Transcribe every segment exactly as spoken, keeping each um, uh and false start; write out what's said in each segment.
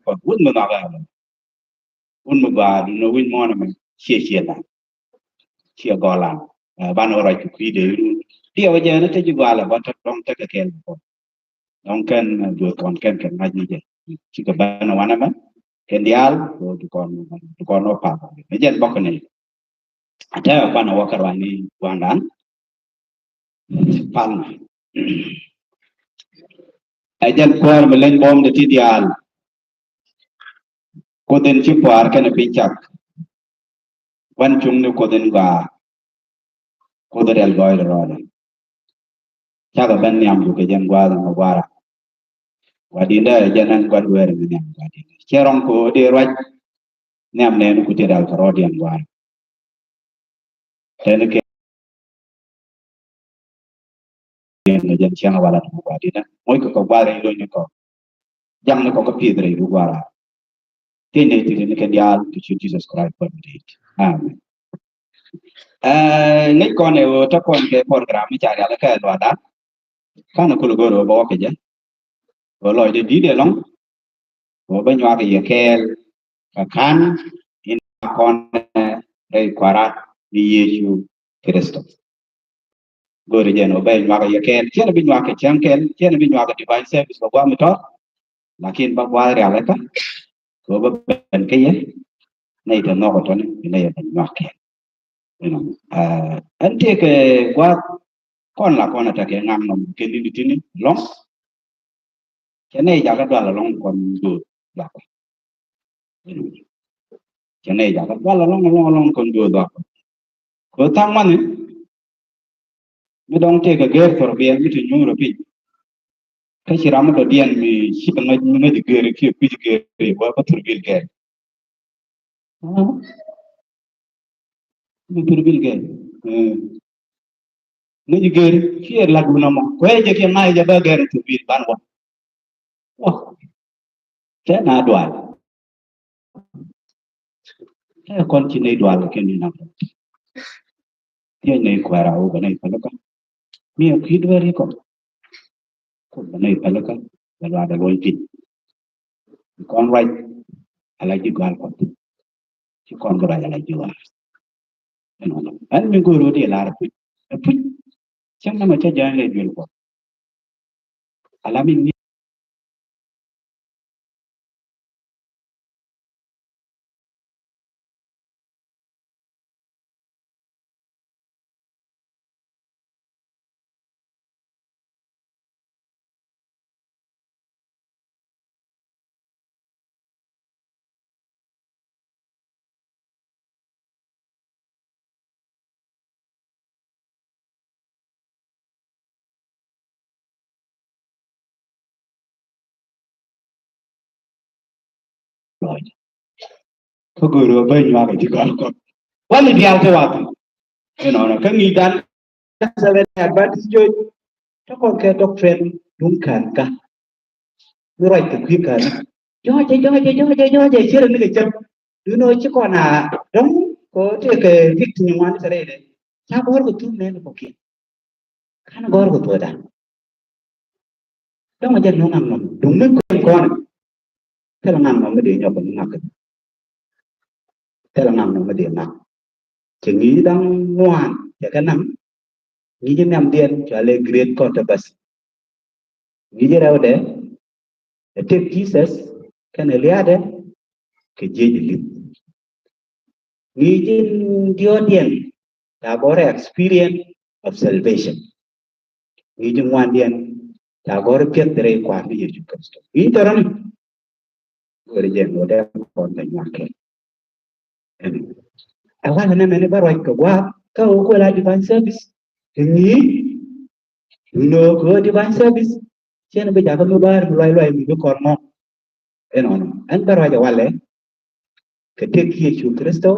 kɔn wut mi nhɔak ɛ. Wut mi gɔaa duundɛ wi̱c muɔ̱ɔ̱n ɛmɛ ciɛ ciɛ lan. Ciɛ gɔlan. Ɛ, banɛ wä ruac kɛ kui̱dɛ irun. Diɛ wä jɛ ni te ji̱ gɔaa lɛ bä te dɔ̱ŋ tekɛ kɛɛl kɛ kɔn. Dɔ̱ŋ kɛn, ɛ, duɔth kɔn kɛn kɛ ŋa̱c ni jɛ. Cikɛ banɛ wanɛ mɛ kɛn diaal kɛ wä dukɔn, dukɔn wä pal. Ni jɛn bɔk ni. Atɛ kuan a wä kä ruani guandan. Palna. Ɛ jɛn kuäär mi leny buɔ̱m de ti diaal. Kuoth in ci puaar kɛnɛ piny cak. Gua̱n cuŋni Kuoth in gɔaa. Kuoth in riɛl gɔɔydɛ rɔɔdɛ. Cakɛ ben nhiam jukɛ jɛn gua̱a̱th ɛmɛ gua̱a̱ra. Gua̱di̱ndä ɛ jɛn ɛn gua̱n dueeri mi nhiam gua̱di̱ndä. Cɛ rɔŋ kɛ ɣöö dee ruac nhiam nɛɛni ku ti rial kɛ rɔɔdiɛn gua̱a̱ra. Tɛni kɛ jɛn cäŋ wala ti mi gua̱di̱ndä. Moc kɛ kɔ gua̱a̱th rɛy lo̱ny ni kɔ. Jaŋni kɔ kä pieth rɛy ru gua̱a̱ra. Tëë nɛy ti rin kɛ diaal ti ciöt Jesus Christ Kuäär mi di̱i̱t. Amen. Ɛ, ŋäc kɔn ɛ ɣöö te kɔn kɛ program mi ca rial kɛ luadan. Kanɛ kul go̱o̱r ɣöö bä wä kɛ jɛ. Ɣöö lɔcdɛ di̱i̱t ɛlɔ̱ŋ. Ɣöö bä nyuak yɛ kɛɛl kɛ ka̱n in kɔn rɛy Kua̱ran ni Yecu Kritho. Go̱o̱ri jɛn ɔ bɛ nyuak yɛ kɛɛl, ciɛn bi nyuak kɛ cäŋ kɛɛl, ciɛn bi nyuak kɛ divine service kɛ guam tɔt. Lakin ba gua̱a̱th rial kä kɛ bä ben kä yɛ. Nɛ itɛ nhɔk tɔni inɛ yɛ ben nyuak kɛɛl. You know, ɛn tëë kɛ gua̱a̱th kɔn la kɔn a tekɛ ŋaŋ nɔm kɛ nini tini lɔŋ. Cɛ nɛ jakä dual alɔŋ kɔn duɔth duak. Cɛ nɛ jakä dual alɔŋ alɔŋ alɔŋ kɔn duɔth duak. Kɛ thaŋ mani mi dɔŋ tëë kɛ gɛr thɔr biɛl mi ti nyuur piny. Kä ci ram mi dɔ̱diɛn mi ci kɛ ŋäc mi ŋäc gɛr kiɛ kui̱c gɛr wä kä thur bil gɛr. Mi thur bil gɛr. Ŋäc gɛr kiɛ lat wun amɔ kuɛ jɛ kiɛ ŋa̱c jɛ bä gɛr thur bil ban wä. Wä. Tɛ na dual. Tɛ kɔn ci nɛy dual kɛ ni nam. Tiɛ nɛy kuɛra wä bɛ nɛy pälä kä. Mi a kui̱ dual ikɔ. Kut bɛ nɛy pälä kä bɛ luaadɛ luɔny piny. Kɔn ruac ala ji̱ gɔal kɔn. Ci kɔn bä ruac ala ji̱ gɔal. Ɛn mi go̱o̱r wä di lar puc. Ɛ puc. Cäŋ namɛ cä jɔ̱ɔ̱ny rɛy duel kɔn. Ala mi ŋi̱ Kä go̱o̱r ɣöö bä nyuak ɛ ti gɔl kɔk. Wal i̱ diaal te wath. Inɔnɔ kä ŋi̱i̱c dan. Seven Adventist Church. Te kɔn kɛ doctrine duŋ kän ka. Mi ruac kɛ kui̱ kän. Jɔɔcɛ, jɔɔcɛ, jɔɔcɛ, jɔɔcɛ, cierɛ ni kɛ cäp. Duno ci kɔn a dɔ̱ŋ kɔ tëë kɛ rik ti nyin ŋuan kɛ rɛydɛ. Ca gɔ̱r kɛ thuk nɛn kɔ kiɛ. Kan gɔ̱r kɛ thuɔ̱ɔ̱dan. Dɔ̱ŋ a jɛ nuɔ̱ŋ ŋa̱ŋ nɔm duŋ mi kuɛn kɔn. Thilɛ ŋa̱ŋ nɔm mi dee nyɔk mi ŋa̱k. Thilɛ ŋa̱ŋ nɔm mi dee ŋa̱k. Cɛ ŋi̱i̱c da̱ŋ ŋuan cɛ kɛ naŋ. Ŋi̱i̱c nhiamdiɛn cɔalɛ great controversy. Ŋi̱i̱c rɛwdɛ ɛ tëk Jesus kɛnɛ lia̱a̱dɛ kɛ jiec li̱th. Ŋi̱i̱c in diɔ̱ɔ̱diɛn ca gɔ̱rɛ experience of salvation. Ŋi̱i̱c in ŋuandiɛn ca gɔ̱rɛ piɛth rɛy Kua̱r ni Yecu Kritho. Ŋi̱i̱c tɔrɔni. Weri jɛ ŋot ɛ kɔn kɛ nyuak kɛ. Ɛ wal nɛ mɛni bä ruac kɛ gua̱a̱th kä ɣöö kuɛ la divine service. Kɛ ŋi̱i̱c. Duno kɛ ɣöö divine service. Cɛn bi jakä mi bäär mi luay luay mi bi kɔn mɔ. Inɔnɔ ɛn bä ruac ɛ walɛ. Kɛ tëk Yecu Kritho.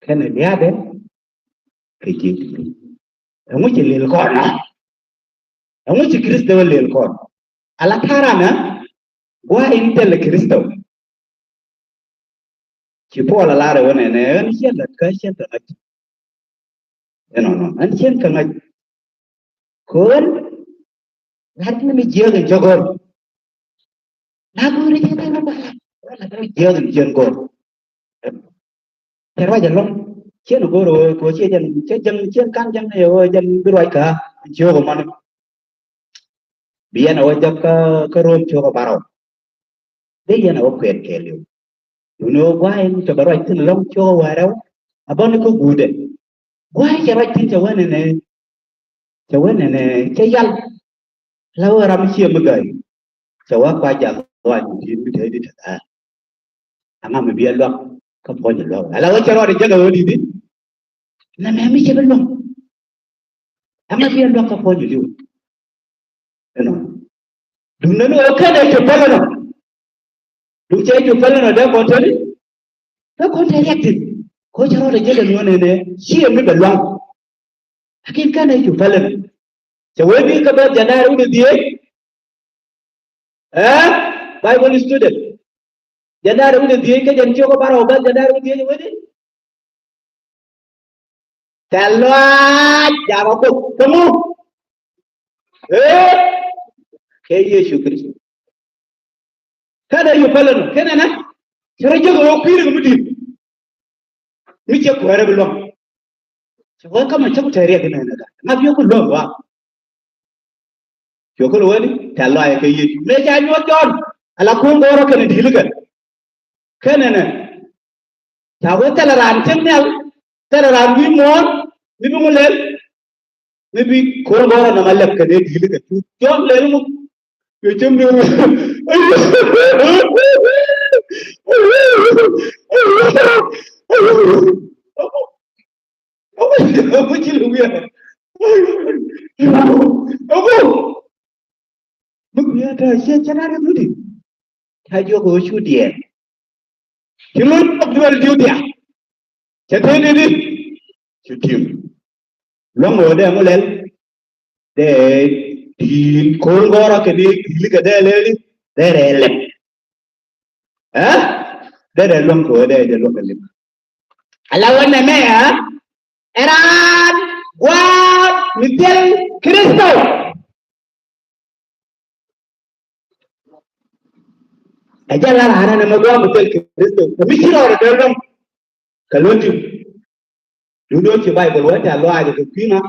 Kɛnɛ lia̱a̱dɛ kɛ jiec. Ɛŋu ci lil kɔn ɔ? Ɛŋu ci Kritho lil kɔn? Ala ta̱a̱ ran ɛ gua̱a̱ in thilɛ Kritho. Ci Puɔl a lar ɛ wä nɛnɛ ɛn cien lät kä cien kɛ ŋäc. Ɛnɔnɔ ɛn cien kɛ ŋäc. Kön lat ni mi jiäk in cä gɔ̱r. A go̱o̱ri jɛ tɛn a bala. Jiɛth in jiɛn go̱o̱r. Cɛ ruac ɛlɔ̱ŋ. Ciɛn go̱o̱r ɣöö kɛ ɣöö ciɛ jɛn, ciɛ jɛn, ciɛn ka̱n jɛn ɛ ɣöö jɛn bi ruac kä ciöök ɛmɔni. Bi yɛn ɛ ɣöö jek kä, kä Rom ciöök ɛ bärɔw. Dee yɛn ɛ wä kuɛɛt kɛɛliw. Duundɛ ɣöö gua̱a̱th in tɔ̱ bɛ ruac thi̱n ɛlɔ̱ŋ ciökä wäärɛw. A bäni kä guutdɛ. Gua̱a̱th cɛ ruac thi̱n cɛ wä nɛnɛ. Cɛ wä nɛnɛ cɛ yal. La wä ram ciɛ mi gäi. Cɛ wä kua jath luac mi di̱i̱t mi te di te tha̱a̱. Aŋa mi biɛ luak kä puɔ̱ny luak. Ala wä cɛ ruac jɛ kɛ wä di̱i̱t di. Nɛmɛ mi cɛ bi luak. Aŋa biɛ luak kä puɔ̱ny di̱i̱t. Ɛnɔ. Duŋ nɛn ɣöö kɛn ɛ cu pälä nɔ. Duŋ cɛ cu pälä nɔ dee kɔn teni. Dee kɔn teni riɛk thi̱n. Kɛ ɣöö cɛ rɔɔdɛ jiäk ɛn ɣöö nɛnɛ ciɛ mi bɛ luaŋ. Lakin kɛn ɛ cu pälä nɔ. Cɛ wee bi kä bɛth jɛn da̱a̱r wi̱cdɛ dhieec. Ɛɛ? Bible student. Jɛn da̱a̱r wi̱cdɛ dhieec kä jɛn ciökä bärɔw bɛth jɛn da̱a̱r wi̱cdɛ dhieec wee di. Tɛ̈th lɔaac jakä Kuoth kä ŋu? Ee, kɛ Yecu Kritho. Kä dee yop pälä nɔ kɛn ɛnɛ. Cɛ rɔ jiök ɣöö kui̱dɛ kɛ mi di̱i̱t. Mi ciɛ kuäärä bi luäŋ. Cɛ wee kä mɛ cä ku tɛ̈th riɛk inɛ nɛ kä ŋa̱th yio̱k ku luäŋ wa. Cuɛ kul wee ni tɛ̈th lɔaac kɛ Yecu mëë ca nyuɔ̱th Jɔ̱ɔ̱n. Ala kuŋ gɔ̱rä kɛnɛ di̱i̱likɛ. Kɛnɛ nɛ. Ca wee thilɛ raan cieŋ nhial, thilɛ raan wi̱i̱ muɔ̱ɔ̱n, mi bi ŋu lɛl, mi bi ko̱r gɔ̱rä nɔmɔ lɛp kɛ dee di̱i̱l kɛ cu Jɔ̱ɔ̱n lɛl ŋu. Cuɛ cieŋ ni. Ŋu ci luk yɛ. Ŋu. Luk yɛ tɛ ciɛ cɛ na rɛ mudi. Ca jiök ɣöö cu diɛɛr. Ci lo̱c tok duel diw diaal. Cɛ tëë ni di. Cu tim. Luäŋ ɣöö dee ŋu lɛl. Dee di̱i̱l ko̱r gɔ̱rä kɛ ni di̱i̱l kɛ dee lɛl di. Dee rɛɛ lɛp. Ɛ? Dee rɛɛ luäŋ kɛ ɣöö dee jɛ luäŋ kɛ lɛp. Ala wä nɛmɛ ɛ? Ɛ raan gua̱a̱th mi thil Kritho. Ɛ jɛn la raan ɛn ɛmɛ gua̱a̱th mi thil Kritho. Kɛ mi ci rɔɔdɛ dee luäŋ kɛ luäŋ di̱t. Duundɛ ci Baibol wee tɛ̈th lɔaac kɛ kui̱ ŋa?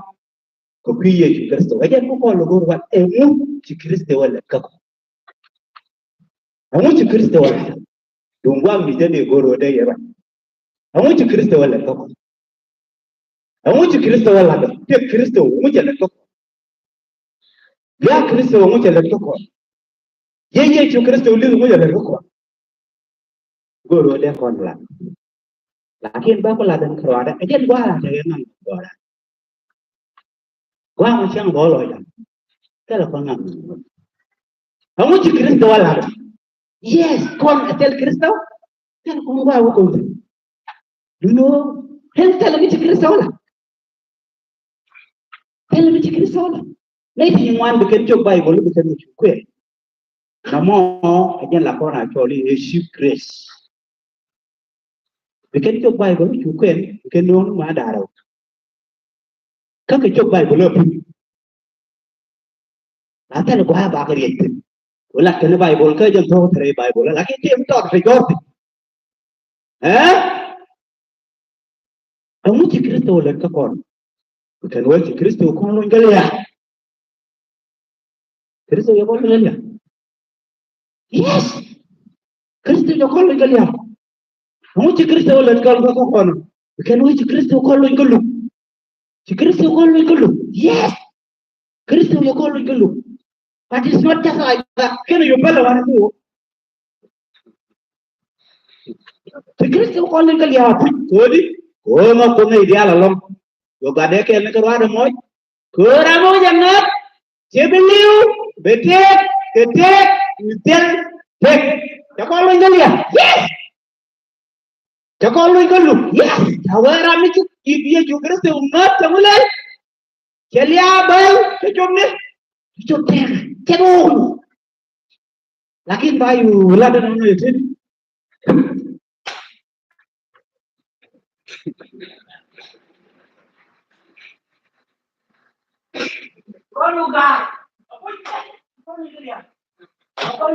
Kɛ kui̱ Yecu Kritho. Ɛ jɛn mi kɔn lɛ go̱r wal ɛŋu ci Kritho wä lät kä kɔn? Ɛŋu ci Kritho wä la̱t? Duŋ gua̱a̱th mi jɛ dee go̱r wä dee yɛ ruac. Ɛŋu ci Kritho wä lät kä kɔn? Ɛŋu ci Kritho wä la̱t? Tëë Kritho ɛŋu cɛ lät kä kɔn? Bia Kritho ɛŋu cɛ lät kä kɔn? Yee Yecu Kritho li̱th ɛŋu cɛ lät kä kɔn? Go̱o̱r ɣöö dee kɔn la̱t. Lakin bä ku la̱t ɛn kärɔadä ɛ jɛn gua̱a̱th ɛ ŋa̱ŋ gɔ̱rä. Gua̱a̱th mi cäŋ bä lɔcdä. Thilɛ kɔn ŋa̱ŋ. Ɛŋu ci Kritho wä la̱t? Yes, kɔn ɛ thil Kritho. Thil kɔn gua̱a̱th wä kɔn. Duno, thil thil mi ci Kritho wä la̱t. Thil mi ci Kritho wä la̱t. Nɛy ti ŋuan bi kɛn cop Baibol bi kɛn mi cu kuɛn. Namɔ ɛ jɛn la kɔn a cɔl i̱ ɛ cheap grace. Bi kɛn cop Baibol cu kuɛn, bi kɛn no̱o̱ŋ ma da̱rɛ wä. Kä kɛ cop Baibol ɛ piny. La thil gua̱a̱th bakɛ riɛc thi̱n. Wä lat kɛn Baibol kä jɛn thuɔ̱k thil Baibol, lakin tëë mi tɔt kɛ jɔr thi̱n. Ɛɛ? Ɛŋu ci Kritho lät kä kɔn? Kɛn wee ci Kritho kɔn luny kä lia̱a̱. Kritho yɛ kɔn luny kä lia̱a̱. Yes. Kritho yɛ kɔn luny kä lia̱a̱. Ɛŋu ci Kritho lät kä kɔn? Kɛn wee ci Kritho kɔn luny kä luk. Ci Kritho kɔn luny kä luk. Yes. Kritho yɛ kɔn luny kä luk. But it's not just like that. Kɛn yɛ pälɛ wan ku. Ci Kritho kɔn luny kä lia̱a̱ puc. Ko̱di? Ko̱ ma ko̱ nɛy diaal alɔŋ. Yɔ gat dee kɛn ni kä ruaadɛ mɔc. Ko̱ ram mɔc aŋäth. Cɛ bi li̱w. Bɛ tëëk. Kɛ tëëk. Mi thil. Tëëk. Cɛ kɔn luny kä lia̱a̱. Yes. Cɛ kɔn luny kä luk. Yes. Ca wee ram mi ci i̱ bi Yecu Kritho ŋäth cɛ ŋu lɛl. Cɛ lia̱a̱ bäl cɛ cop ni. Cɛ cop tɛk. Cɛ ŋu. Lakin ba yu lat ni ŋu yɛ tini. Cɛ kɔn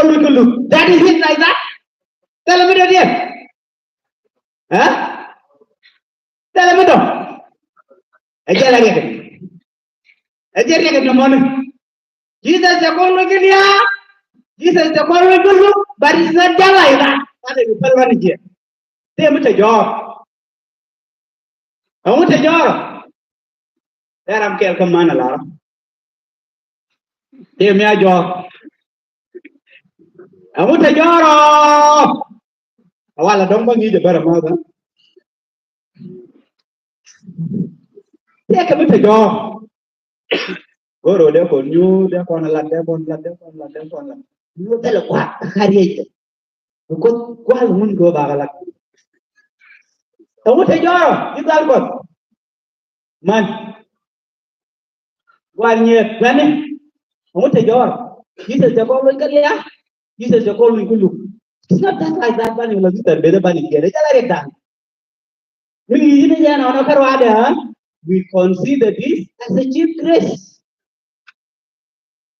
luny kä luk. That is it like that. Thilɛ mi dɔ̱diɛn. Ɛ? Thilɛ mi dɔ̱. Ɛ jɛ la riɛk. Ɛ jɛ riɛk nɔmɔni. Jesus cɛ kɔn luny kä lia̱a̱. Jesus cɛ kɔn luny kä luk. But it's not just like that. That is the first one here. Tëë mi te jɔɔr. Ɛŋu te jɔɔr? Tëë ram kɛɛl kä man a lar. Tëë mi a jɔɔr. Ɛŋu te jɔɔr ɔ? A wala dɔŋ bä ŋi̱i̱c ɛ bärä math ɛ. Tëë kɛ mi te jɔɔr. Go̱o̱r ɣöö dee kɔn nyuur, dee kɔn lat, dee kɔn lat, dee kɔn lat, dee kɔn lat. Nyuur thilɛ kua̱r kä riɛc kɛ. Because kua̱r ŋun kɛ ɣöö bakɛ lat. Ɛŋu te jɔɔr ɔ? Ji̱ dhal Kuɔth. Man. Gua̱a̱r nyieth bɛni. Ɛŋu te jɔɔr ɔ? Jesus cɛ kɔn luny kä lia̱a̱. Jesus cɛ kɔn luny kä luk. It's not just like that, bani wala sister beth bani jiɛn. Ɛ jɛ la riɛk da̱a̱n. Mi ŋi̱i̱c ni jɛ nɔnɔ kä ruaadɛ, we consider this as a cheap grace.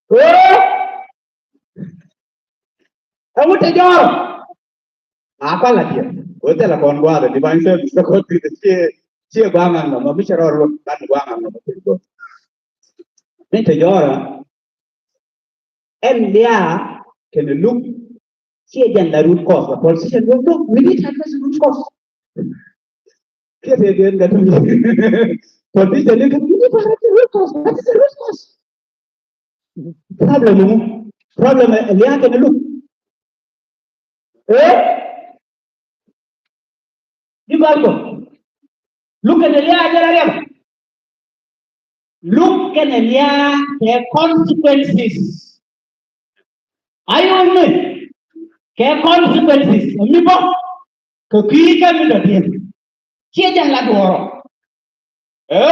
Ɣöö ɛŋu te jɔɔr ɔ? A kual a diɛ. Ɣöö thilɛ kɔn gua̱a̱th ɛ divine service kä kɔn ti ciɛ, ciɛ gua̱a̱th ŋa̱ŋ nɔmɔ mi cɛ rɔɔd ruɔ̱t ban gua̱a̱th ŋa̱ŋ nɔmɔ. Mi te jɔɔr ɔ, ɛn lia̱a̱ kɛnɛ luk. Ciɛ jɛn la root cause, la politician wä dok, we need to address root cause. Kiɛ te den gat mi. Politician ni, we need to address the root cause. What is the root cause? Problem ni, problem ɛ lia̱a̱ kɛnɛ luk. Ɛ? Ji̱ dhal Kuɔth. Luk kɛnɛ lia̱a̱ jɛ la riɛk. Luk kɛnɛ lia̱a̱ kɛ consequences. Ayɔn ni kɛ consequences. Ɛ mi bä kɛ kui̱ kä mi dɔ̱diɛn. Ciɛ jɛn la duɔ̱ɔ̱r ɔ. Ɛ?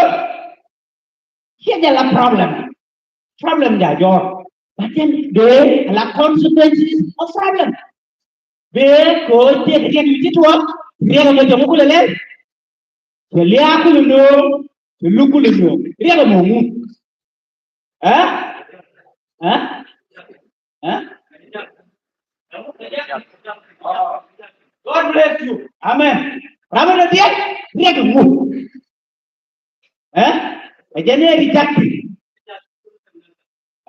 Ciɛ jɛn la problem. Problem ja jɔɔr. But then there are consequences of problem. Bee ko̱o̱c tëëk riɛk mi ci tuɔɔk, riɛk ɛmɔ jɔŋ kulɛ lɛl. Cɛ lia̱a̱ kulɛ nööŋ, cɛ luk kulɛ nööŋ. Riɛk ɛmɔ ŋu? Ɛ? Ɛ? Ɛ? God bless you. Amen. Ram in the dead, riɛk ɛmɔ ŋu? Ɛ? Ɛ jɛn ɛ rejected.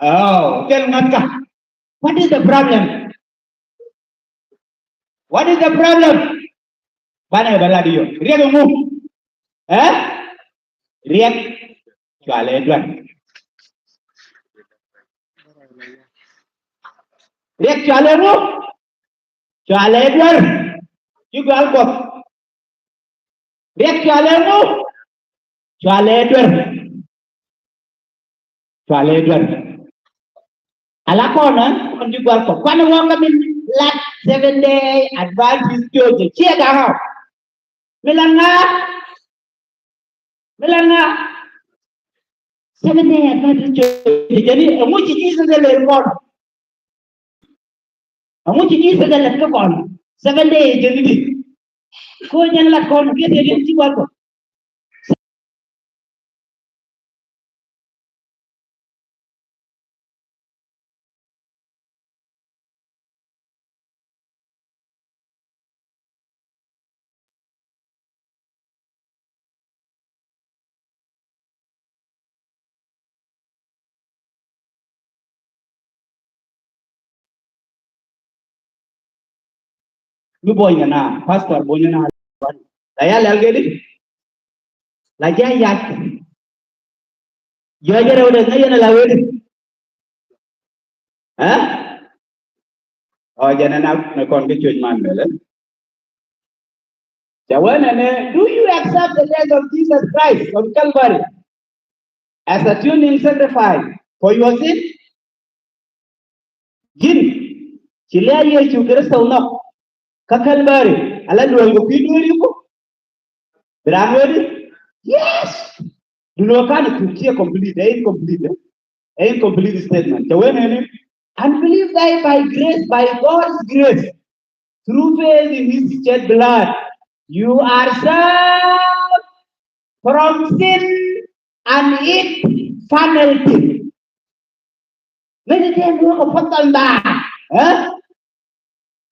Oh, kɛn ŋa̱t ka. What is the problem? What is the problem? Banɛ bɛ lat yɔ. Riɛk ɛŋu? Ɛ? Riɛk cualɛ duer. Riɛk cualɛ ŋu? Cualɛ duer. Ci gual Kuɔth. Riɛk cualɛ ŋu? Cualɛ duer. Cualɛ duer. Ala kɔnä kɔn ji̱ gual kɔ kuanɛ wä kä min lat Seven Day Adventist Church. Ciɛ gaŋ ɔ. Mi la ŋa? Mi la ŋa? Seven Day Adventist Church. Jɛn i̱ ɛŋu ci Jesus ɛ lɛl kɔn? Ɛŋu ci Jesus ɛ lɛl kä kɔn? Seven Day jɛn i̱ di. Ko jɛn lat kɔn kiɛ tëë diɛn ci gual kɔ. Mi Bonyana, Pastor Bonyana. La ya lɛl gedi. La jɛ yat. Yɔ jɛ rɛw dɛ ŋäc yɛn a la wedi. Ɛ? Ɔ jɛn ɛn a nɛ kɔn kä cuec man mɛlɛ. Cɛ wee nɛnɛ, do you accept the death of Jesus Christ on Calvary as atoning sacrifice for your sin? Ji̱n ci lia̱a̱ Yecu Kritho nhɔk kä Calvary ala duel kɛ kui̱ dueeri ku? Bi raan wee di? Yes. Duno ɛ ka̱n ɛ thuk ciɛ complete, ɛ incomplete, ɛ incomplete statement. Cɛ wee nɛni, and believe that by grace, by God's grace, through faith in his shed blood, You are saved from sin and its penalty. Ŋäcɛ jɛ ɛn duɔ̱ɔ̱k ɛ puɔth kɔn da̱a̱. Ɛ?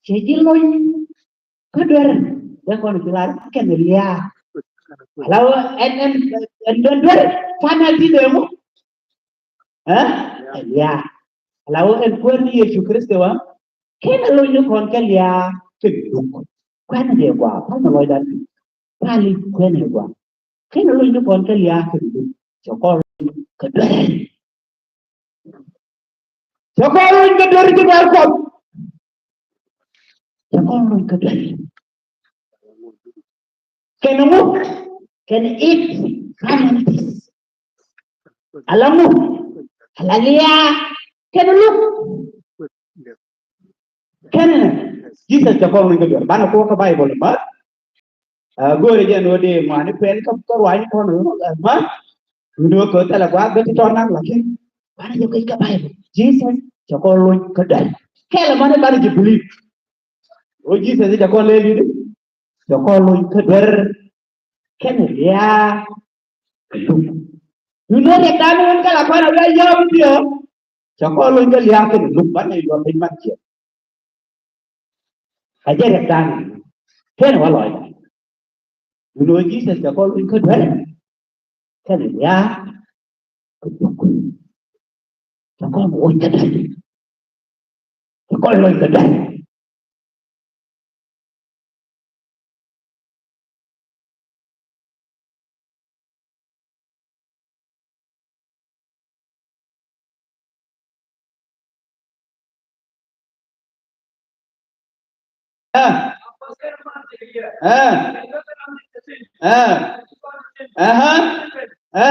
Cɛ ji̱ lony kä duer. Dee kɔn ci lar kɛn lia̱a̱. Ala wä ɛn, ɛn, ɛn duer, duer penalty dee mu. Ɛ? Ɛ lia̱a̱. Ala wä ɛn Kuäär ni Yecu Kritho wa. Kɛn a lony ni kɔn kɛ lia̱a̱ kɛ duk. Kuɛn ni dee gua, kuɛn ni lɔcdan. Pali kuɛn ni gua. Kɛn a lony ni kɔn kɛ lia̱a̱ kɛ duk. Cɛ kɔn lony kä duer. Cɛ kɔn lony kä duer, ci duer Kuɔth. Cɛ kɔn lony kä duer. Kɛn ŋu? Kɛn its penalties. Ala ŋu? Ala lia̱a̱. Kɛn luk. Kɛn Jesus cɛ kɔn lony kä duer. Banɛ kɔ kä Baibol ma. Ɛ, go̱o̱rɛ jɛn ɣöö dee ŋɔaani kuɛn kä, kä ruaacni kɔn, ɛ, ma. Duŋdɛ ɣöö kɛ thilɛ gua̱a̱th ben ti tɔr naŋ, lakin banɛ jɛ guic kä Baibol. Jesus cɛ kɔn lony kä duer. Kɛl ɛmɔni banɛ jɛ believe. Ɣöö Jesus cɛ kɔn leny i̱di. Cɛ kɔn lony kä duer. Kɛn lia̱a̱ kɛ duk. Duŋdɛ riɛkdan wän kɛ la kɔn a wi̱i̱ a yääm i̱di ɔ. Cɛ kɔn lony kä lia̱a̱ kɛn luk, banɛ yuɔr piny man ciɛ. A jɛ riɛkdan kɛn wä lɔc. Duŋdɛ ɣöö Jesus cɛ kɔn lony kä duer. Kɛn lia̱a̱ kɛ duk. Cɛ kɔn lony kä duer. Cɛ kɔn lony kä duer. Ɛ. Ɛ. Ɛ. Ɛhä. Ɛ.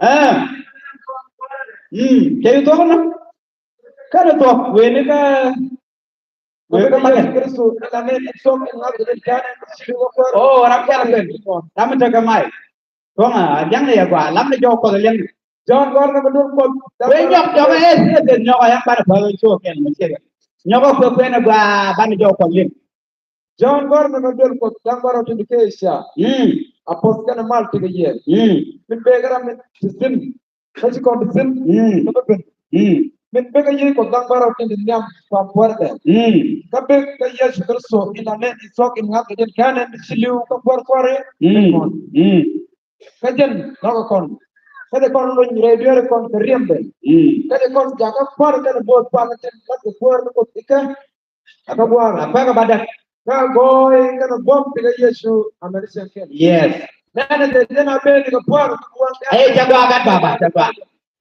Ɛ. Mm. Cɛ yi thuɔ̱k nɔ. Kä ni thuɔ̱k weni kä, weni kä makɛ. Oh, ram kɛl kɛl. Ram tekɛ mai. Tuɔŋ a liɛŋ ni yɛ gɔaa, lam ni jɔk Kuɔth liɛŋ ni. Jɔn gɔr ni kɛ duel Kuɔth. Wee nyɔk jɔk ɛ, ɛ, ɛ, nyɔk a yɛn banɛ bä cok kɛn mɛ cɛ. Nyɔk a kuɛ kuɛn ɛ gɔaa banɛ jɔk Kuɔth liɛŋ. Jɔn gɔr ni kɛ duel Kuɔth, da̱ŋ bärɔw tin ti kɛ cia. Mm. A puɔth kɛnɛ mal ti kɛ yɛ. Mm. Min bek ram mi ti thi̱n. Kä ci kɔn ti thi̱n. Mm. Kä bi ben. Mm. Min bek kä Yiëë Kuɔth da̱ŋ bärɔw tin ti nhiam kua puɔ̱rɛ dɛ. Mm. Kä bek kä Yecu Kritho in la nɛn in thuɔ̱k in ŋa̱th kɛ jɛn kɛnɛ ci li̱w kä puɔ̱r kuɔri. Mm. Mm. Kä jɛn lɔkɛ kɔn. Kä jɛ kɔn lony rɛy dueeri kɔn kɛ riɛmdɛ. Mm. Kä jɛ kɔn jakä kua̱r kɛnɛ bo̱o̱th pal tin lat kɛ kuäär ni Kuoth ikä. Akä gua̱a̱r. Akä kɛ ba däk. Kä gɔɔy kɛnɛ buɔ̱m ti kɛ Yecu amäni cieŋ kɛn. Yes. Nɛnɛ jɛ jɛn a ben kɛ pua̱r kɛ gua̱a̱r. Ɛ jɛ gua̱a̱r gat baba, jɛ gua̱a̱r.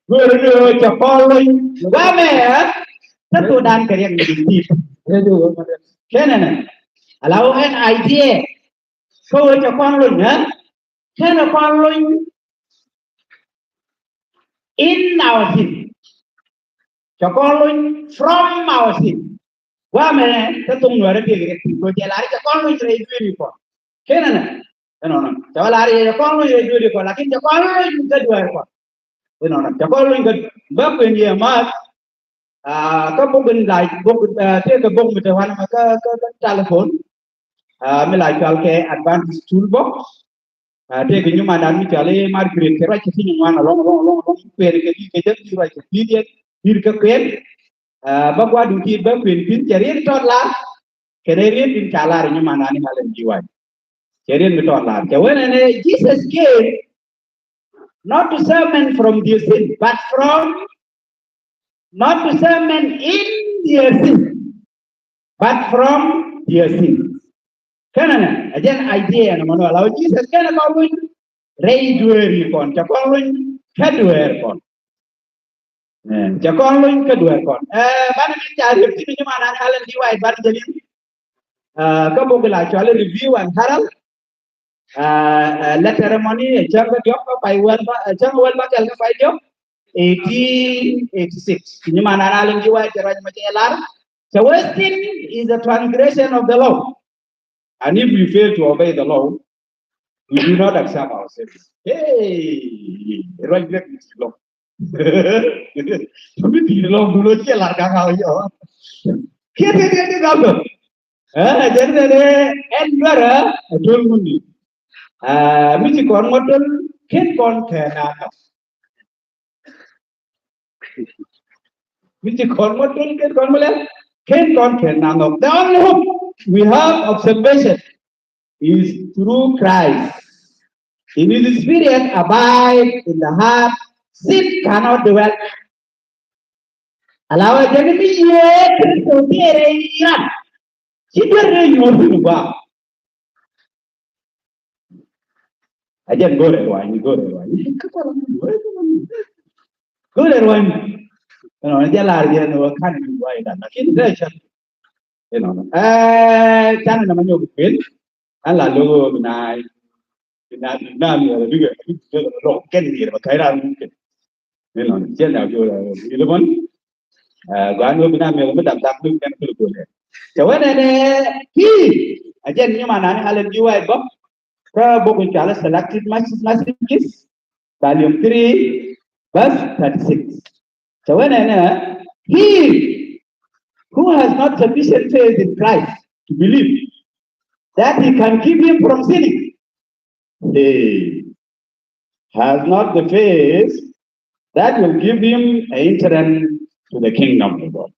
Dueeri ni ɣöö cɛ kɔn lony. Gua̱a̱r mɛ, ɛ? Tä thokdan kɛ riɛk ni ti. Kɛnɛ nɛ. Ala wä ɛn idea. Kä ɣöö cɛ kɔn lony, ɛ? Kɛnɛ kɔn lony in our sin. Cɛ kɔn lony from our sin. Guamɛ te thok nuɛrɛ diek riɛk ti ko cɛ lar cɛ kɔn lony rɛy dueeri kɔn. Kenɛ nɛ. Ɛnɔnɔ. Cɛ wä lar cɛ kɔn lony rɛy dueeri kɔn, lakin cɛ kɔn lony kä dueeri kɔn. Inɔnɔ, cɛ kɔn luny kä bä kuën yɛ math. Aa, kä bok in la bok, aa, tëëkɛ bok mi te wanɛ mɛ kä, kä, kä telephone. Aa, mi la cual kɛ Adventist Toolbox. Aa, tëëkɛ nyumandan mi cual i̱ Margaret kɛ ruac kɛ ti nyuman alɔŋ, alɔŋ, alɔŋ, alɔŋ kuën kɛ ti kɛ jɛ ti ruac kɛ ti diɛn ti kɛ kuën. Aa, bä gua̱du ti bä kuën ti cɛ riet tɔt la. Kɛnɛ riet in ca lar i̱ nyumandan i̱ Ellen G. White. Cɛ riet mi tɔt lar. Cɛ wen ɛn ɛ Jesus came not to save men from their sin, but from, not to save men in their sin, but from their sin. Kɛnɛ nɛ, ɛ jɛn idea nɛ mɔnɔ, la wä Jesus kɛnɛ kɔn luny rɛy dueeri kɔn, cɛ kɔn luny kä dueer kɔn. Ɛ, cɛ kɔn luny kä dueer kɔn. Ɛ, banɛ min ca riep ti mi nyumandan i̱ Ellen G. White banɛ jɛ liŋ. Ɛ, kä bok la cual i̱ Review and Herald. Ɛ, ɛ, lɛtɛrɛ mɔni ɛ cäŋ kä diɔ̱k kä pay wäl ba, ɛ cäŋ wäl ba kɛl kä pay diɔ̱k. Eighteen eighty-six. Ti nyumandan i̱ Ellen G. White cɛ ruac mɛ cɛ lar. Cɛ wee sin is a transgression of the law. And if we fail to obey the law, we do not accept our service. Hey, ruac bek mi ti lɔŋ. Mi ti lɔŋ du lo cɛ lar ka ka yɔ. Kiɛ ti ti ti dɔl dɔl. Ɛ jɛn nɛnɛ ɛn duarɛ ɛ tuɔl ŋuni. Ɛ mi ci kɔn ŋuɔt tuɔl ken kɔn kɛ na nɔ. Mi ci kɔn ŋuɔt tuɔl ken kɔn ŋuɔt lɛ ken kɔn kɛ na nɔ. The only hope we have of salvation is through Christ. In his spirit abide in the heart, sin cannot dwell. Ala wä jɛn mi yiëë Kritho diɛɛrɛ ran. Ci duer rɛ nyuɔr thin gua. A jɛn go̱rɛ ruany, go̱rɛ ruany. Go̱rɛ ruany. Ɛnɔ jɛ lar jɛ ni wä kan ni wä idan. Lakin dɛ cɛ. Ɛnɔ. Ɛɛ, can ni ma nyɔk kuel. An la logo bi na, bi na, bi na mi wala bi ga, bi ga lo ken ni ba kai ran ken. Ni non, cɛ na jo la, ni le bon. Ɛɛ, gua no bi na mi wala mi dak dak bi ken kul kul. Cɛ wɛ nɛ nɛ ki, a jɛn ni ma na ni Ellen G. White bä. Kä bok in cɔal Selected Messages, Volume three, verse thirty-six. Cɛ wee nɛnɛ, he who has not sufficient faith in Christ to believe that he can keep him from sinning, he has not the faith that will give him a entrance to the kingdom of God.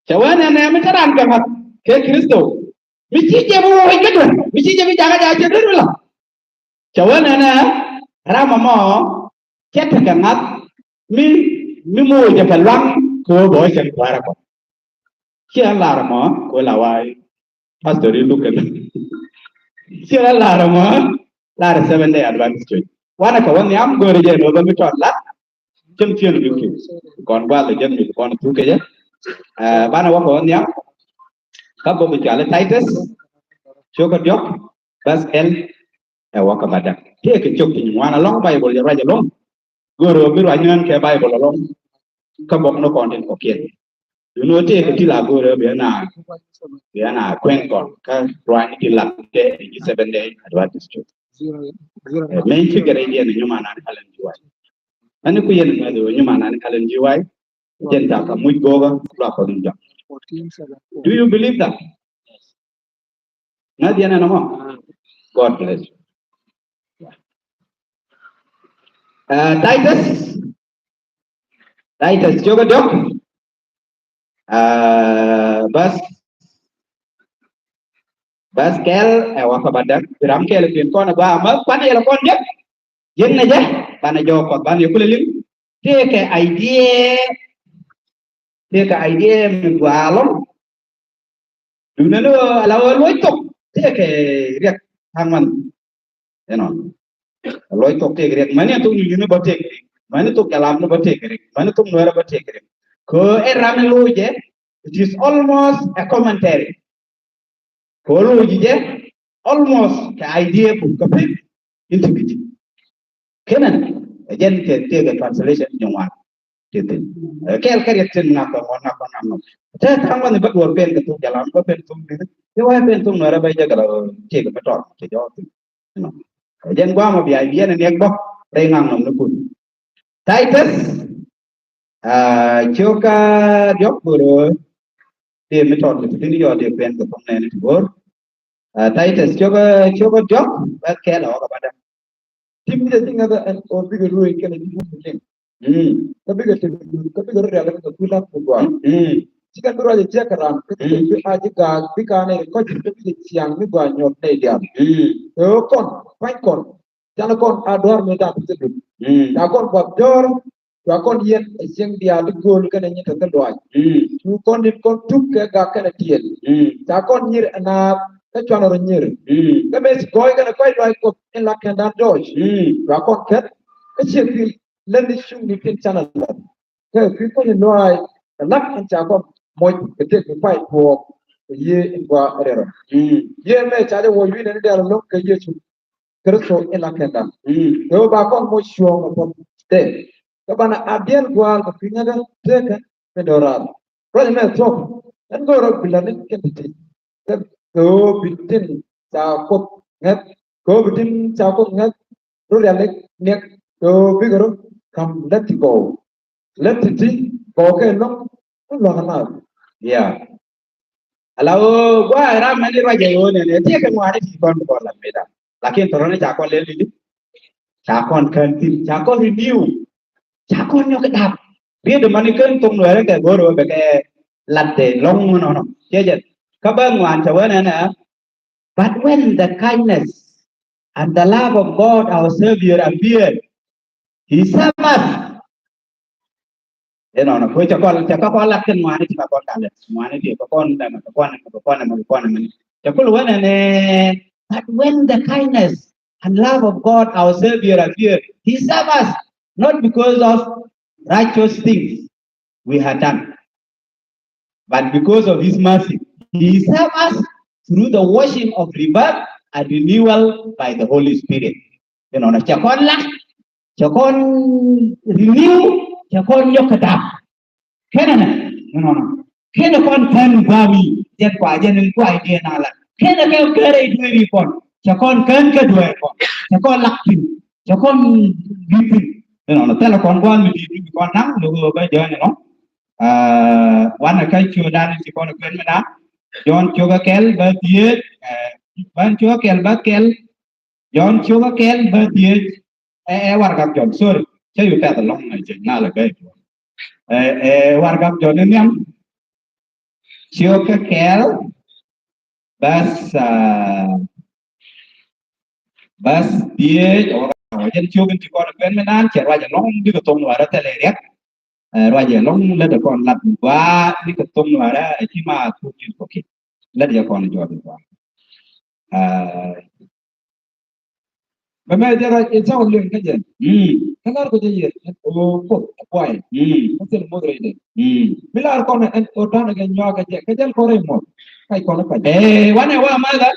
Cɛ wee nɛnɛ mi te ran kɛ ŋa̱th kɛ Kritho. Mi ci jɛ bi woc kä duer, mi ci jɛ bi jakä jakä cɛ duer bi la. Cɛ wee nɛnɛ ram ɛmɔ cɛ tekɛ ŋa̱th mi, mi moc jɛ kɛ luaŋ kɛ wee bɛ wä cɛ kuäärä kɔ. Ciɛ lar ɛmɔ kɛ wee la wa̱a̱ pastor in luk kɛ mi. Ciɛ lar ɛmɔ lar Seventh Day Adventist Church. Wanɛ kɛ wä nhiam go̱o̱rɛ jɛ ni wä bä mi tɔt lat. Cäŋ ciën bi ki kɔn gua̱a̱th lɛ jɛn mi kɔn thuk kɛ jɛ. Ɛɛ, banɛ wä kɛ wä nhiam. Kä bok in cɔal Titus, cio̱kä diɔ̱k, bäth kɛl ɛ wä kä bädäk. Tëëkɛ cio̱k piny ŋuan ɛlɔ̱ŋ Baibol jɛ ruac ɛlɔ̱ŋ. Go̱o̱rɛ wä bi ruac nään kɛ Baibol ɛlɔ̱ŋ. Kä bok ni kɔn tin kɔ̱kiɛn. Duundɛ tëëkɛ ti la go̱o̱rɛ bi na, bi na kuɛn kɔn kä ruac ni ti lat kɛ ji̱ Seventh Day Adventist Church. Ɛ, main figure in yɛn nyuma nan Ellen G. White. Ani ku yɛn mɛ do nyuma nan Ellen G. White. Jɛn ta ka muc goga la kɔn in jam. Do you believe that? Ŋa̱th yɛn ɛn ɛmɔ. God bless you. Ɛɛ, Titus. Titus cio̱kä diɔ̱k. Ɛɛ, bäth, bäth kɛl ɛ wä kä bädäk. Bi ram kɛl kiɛn kɔn ɛ gua amäth kuanɛ yɛl kɔn jek. Jiäknɛ jɛ banɛ jɔɔk Kuɔth banɛ yɛ kulɛ liŋ. Tëëkɛ idea, tëëkɛ idea mi gua ɛlɔ̱ŋ. Duundɛ ni ɣöö ala ɣöö luɔc thok tëëkɛ riɛk tha̱a̱ŋ man. Ɛnɔ. Luɔc thok tëëkɛ riɛk. Mani thok ni yuni bä tëëkɛ riɛk. Mani thok jalam ni bä tëëkɛ riɛk. Mani thok nuɛrɛ bä tëëkɛ riɛk. Kɛ ɣöö ɛ ram in loc jɛ, it is almost a commentary. Kɛ ɣöö loc jɛ almost kɛ idea buk kɛ pek in ti bi ji̱. Kenɛn ɛ jɛn kɛ tëëkɛ translation ni ŋuan ti thin. Ɛ kɛɛl kɛ riɛk tin ŋak kɛ ŋuan ŋak kɛ ŋak ŋak. Te tha̱a̱ŋ wani bä duɔr pen kɛ thok jalan bä pen thok ni. Ti wai pen thok nuɛrɛ bä jɛ kɛ la tëëkɛ bä tɔr kɛ jɔɔk thin. Ɛnɔ. Ɛ jɛn guamɔ bia biɛn ɛ niɛk bä rɛy ŋak nɔm ni kun. Titus, ah, cio̱kä diɔ̱k go̱rä. Ti mi tɔt ti ni yɔ ti pen kɛ thok nɛn ti go̱r. Ah, Titus cio̱kä, cio̱kä diɔ̱k bä kɛɛl ɛ wä kɛ bädäk. Ti mi jɛ ti ŋäthä ɛn ɔ bikɛ ruëë kɛnɛ ti wun liŋ. Mm. Kä bikɛ ti, kä bikɛ ruëë rial kɛ kui̱ lath kɛ gua̱a̱. Mm. Ci kɛn bi ruac ɛ jiäk kɛ ram kä ti kɛ bi a ji̱ gaak bi ka̱n ɛ kɔc kä bikɛ ciaŋ mi gua̱a̱ nyuɔth nɛy diaal. Mm. Kɛ ɣöö kɔn pa̱ny kɔn canɛ kɔn a dua̱r mi dap kä dut. Mm. Ca kɔn buath jɔ̱ɔ̱r. Cua kɔn yiɛn ɛ cieŋ diaal ti gööl kɛnɛ nyin te kä luaac. Mm. Cu kɔn dit kɔn tuk kɛ gak kɛnɛ tiɛɛl. Mm. Ca kɔn nyir ɛ naath kä cuanɛ rɔ nyir. Mm. Kä mëë ci gɔɔy kɛnɛ kɔc luaac Kuɔth in la kɛn da̱a̱n jɔɔc. Mm. Cua kɔn kɛt kä ciek ki lät ni cuŋni tin canɛ la̱t. Kä kui̱ kɔn in luaac kɛ la̱t in ca kɔn moc kɛ tëk mi pay tuɔɔk kɛ Yiëë in gua rɛl rɔ. Mm. Yiëë mëë ca jɛ wuɔc wi̱nɛ ni diaal ɛlɔ̱ŋ kɛ Yecu Kritho in la kɛn da̱a̱n. Mm. Kɛ ɣöö ba kɔn moc cuɔ̱ɔ̱ŋ ɛ puɔ̱th dee. Kä banɛ a diɛl gua̱a̱r kɛ kui̱ ŋäthä tëëkä min do̱raar. Ruac ɛmɛ thuɔ̱k ɛn go̱o̱rä bi la̱t ni kɛn ti̱ti̱. Kä kɛ ɣöö bi tin ca Kuoth ŋäth, kɛ ɣöö bi tin ca Kuoth ŋäth rɔ rial ni niɛk kɛ ɣöö bikɛ rɔ ka̱m lät ti gɔw. Lät ti̱ti̱ gɔw kɛ lo̱ŋ kä lua̱k anath. Yeah. Ala ɣöö gua̱a̱ ram mɛn i̱ ruacɛ ɣöö nɛnɛ tiɛ kɛ ŋuani ti kɔn bi kɔn la meda. Lakin tɔrɔni ca kɔn lɛl di. Ca kɔn kän thi̱n, ca kɔn renew. Ca kɔn nyɔk dap. Riet mani kän thok nuɛrɛ kɛ go̱r ɣöö bɛ kɛ lat dee lɔŋ nɔnɔ. Cɛ jɛ. Kä bä ŋuan cɛ wä nɛnɛ. But when the kindness and the love of God our Savior appeared, He saved us. Inɔnɔ, kuɛ cɛ kɔn, cɛ kɔn lat kɛn ŋuani ti kɔn kalɛ. Ŋuani ti kɔn dɛmɛ, kɔn dɛmɛ, kɔn dɛmɛ, kɔn dɛmɛ. Cɛ kul wä nɛnɛ, but when the kindness and love of God our Savior appeared, He saved us, not because of righteous things we had done, but because of His mercy, He saved us through the washing of rebirth and renewal by the Holy Spirit. Inɔnɔ, cɛ kɔn lat, cɛ kɔn renew, cɛ kɔn nyɔk kɛ dap. Kɛnɛ nɛ, inɔnɔ. Kɛnɛ kɔn kän guami, jɛn kua, jɛn in kua idea na la. Kɛnɛ kɛ kɛrɛ idueri kɔn, cɛ kɔn kän kɛ duer kɔn, cɛ kɔn lak piny, cɛ kɔn bi piny. Inɔnɔ, thɛlɛ kɔn guami di bi kɔn naŋ, logo bä jɔn inɔ. Ah, wanɛ kä ciö dan ci kɔn kuen mi na. Jɔn ciö kɛ kɛl bä dhieec, eh, ban ciö kɛ kɛl bä kɛl. Jɔn ciö kɛ kɛl bä dhieec. Ɛ, ɛ, warɛgak Jɔn, sorry. Cä yu pɛth alɔŋ na jɛ na lɛ bɛ. Ɛ, ɛ, warɛgak Jɔn ni nhiam. Ciö kɛ kɛl bä, ah, bä dhieec. Ɔ, ɔ, jɛn ciö kɛ ti kɔn kuen mi nan cɛ ruac alɔŋ di kɛ thom warɛ thɛlɛ riɛk. Ɛ, ruacɛ lɔŋ lät ɛ kɔn lat mi gɔaa ni kɛ thom nuarɛ ɛ ci ma thuk ji̱n kɔki. Lät yɛ kɔn jɔɔt mi gɔaa. Ɛ, mɛ mɛ jɛ ruac ɛ cak liŋ kä jɛ. Mm. Kä lar kɔ jɛ yɛ ɛ o Kuoth ɛ buay. Mm. Kä thil muth rɛy dɛ. Mm. Mi lar kɔn ɛn o tɔn ɛ kɛ nyuak kɛ jɛ kä jɛl kɔn rɛy muɔth. Kac kɔn ɛ kac. Ɛ, wanɛ wa math ɛ.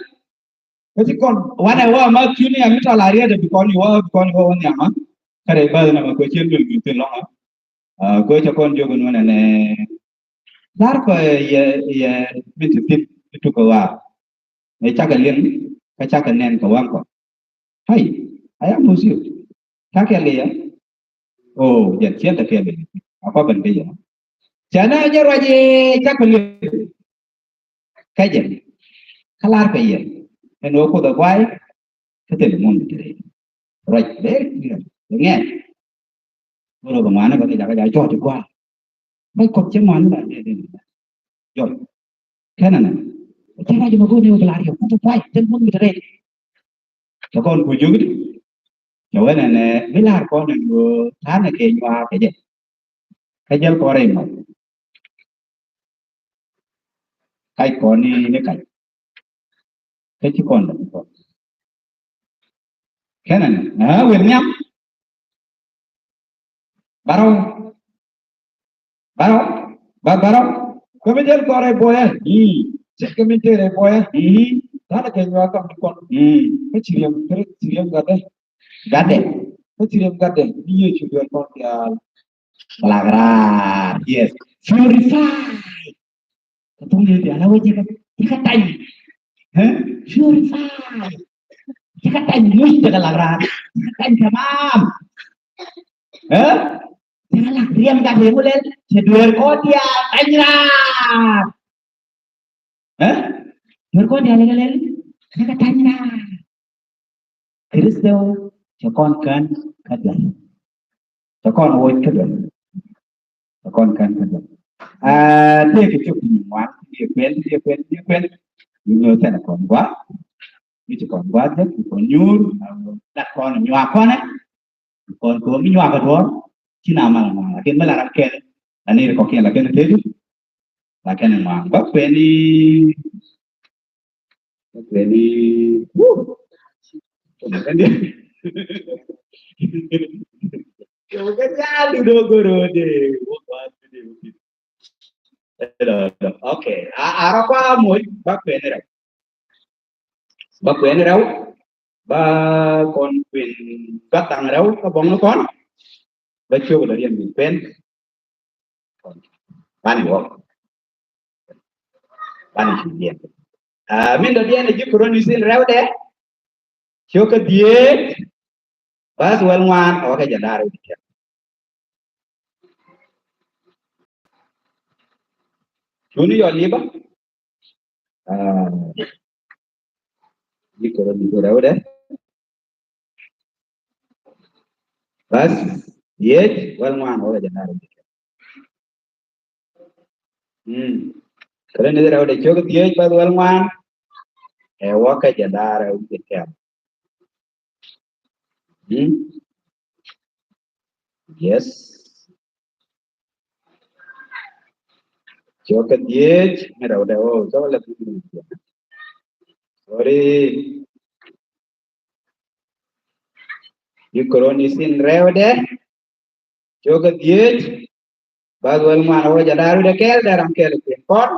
Kä ci kɔn wanɛ wä ma ki̱n ni a mi tɔl a riɛt bi kɔn iwä bi kɔn iwä wä nhiam a. Kärɛ ibath na ma kɛ cien duël mi thin lɔŋ a. A, kɛ cɛ kɔn jiök in wänɛ nɛ. Lar kɔ yɛ, yɛ mi ti thin mi tuk kɛ wa. Mɛ cakɛ liŋ kä cakɛ nɛn kɛ waŋ kɔ. Hai, a ya musi. Cakɛ liŋ ya. O, jɛn ciɛn tɛ kɛɛl i̱ a kɔ ben kɛ yɛn. Cɛ nɛ jɛ ruac i̱ cak kɛ liɛp kɛ jɛ. Kä lar kɛ yɛn ɛn ɣöö Kuoth ɛ guay. Kä thil mun bi tɛrɛ ruac bɛ ŋɛn. Ɣöö bɛ ŋuanɛ bɛ kɛ jakä jakä jɔɔc i̱ guay. Bä kɔp cɛ ŋuan la dee dee jɔl. Kɛnɛ nɛ cɛ ruac mɛ go̱o̱r ni wä bi lar yɔ kutu puay thil mun mi tɛ rɛy. Cɛ kɔn ku jiök di cɛ wä nɛ nɛ mi lar kɔn nɛ ŋöö ta̱a̱ nɛ kɛ nyuaar kɛ jɛ. Kä jäl kɔn rɛy mɔc. Kac kɔn ni ni kac. Kä ci kɔn dɛ kɔn. Kɛnɛ nɛ ɛ wër nhiam. Bärɔw. Bärɔw. Bä bärɔw. Kä mi jɛl kɔn rɛy buɔyɛ. Mm. Cɛ kɛ mi tëë rɛy buɔyɛ. Mm. Ta̱nɛ kɛ nyuak kam ni kɔn. Mm. Kä ci riɛm, kä ci riɛm gatdɛ. Gatdɛ. Kä ci riɛm gatdɛ. Ni Yecu duel kɔn diaal. Kɛ lak raar. Yes. Purify. Kɛ thok ni diaal a wä jɛ kɛ, jɛ kɛ tany. Ɛ? Purify. Jɛ kɛ tany muc jɛ kɛ lak raar. Jɛ kɛ tany tamam. Ɛ? Jɛ kɛ lak riɛm gat riɛm wä lɛl. Cɛ dueer kɔn diaal tany raar. Ɛ? Dueer kɔn diaal jɛ kɛ lɛl. Jɛ kɛ tany raar. Kritho cɛ kɔn kän kä duer. Cɛ kɔn woc kä duer. Cɛ kɔn kän kä duer. Aa, tëëkɛ cop ti nyin ŋuan, ti diɛ kuɛn, ti diɛ kuɛn, ti diɛ kuɛn. Nyi nöö thɛnɛ kɔn gua̱a̱th. Mi ci kɔn gua̱a̱th jek, mi kɔn nyuur, aa, lat kɔn nyuak kɔnɛ. Kɔn kɛ ɣöö mi nyuakä duɔ̱ɔ̱r ci na mal ŋuan, lakin mi la rat kɛl la nir kɔkiɛn la kɛn tëëdi. La kɛn ŋuan bä kuɛni. Bä kuɛni. Wuu. Kɛn diɛ. Kɛ diaal di do̱ goro de. Wuk wa di de wuk di. Hello, hello. Okay. A, a rɔ kua moc bä kuɛni rɛw. Bä kuɛn rɛw, bä kɔn kuɛn gathaŋ rɛw kä bɔŋ ni kɔn. Bä ciök lɛ riɛm bi kuɛn. Bani wä. Bani ci diɛn. Ah, min dɔ diɛn ji̱ Korinth rɛwdɛ. Ciök kä dhieec. Bäth wäl ŋuan, kä wä kɛ jɛ da̱r wi̱c kɛl. Cuni yɔ liba. Ah, Ji̱ Kor-ni-thɛn rɛwdɛ. Bas, dhieec, wäl ŋuan wä jɛ nar. Mm. Kor-ni-thɛn rɛwdɛ cio̱k dhieec bas wäl ŋuan. Ɛ wä kä jɛ lar ɛ wi̱c kɛl. Mm. Yes. Cio̱k dhieec mi rɛwdɛ, oh, cio̱k lɛ dhieec. Sorry. Ji̱ Kor-ni-thɛn rɛwdɛ. Cio̱k dhieec. Bas wäl ŋuan wä jɛ lar wi̱cdɛ kɛl, dee ram kɛl kuën kɔn.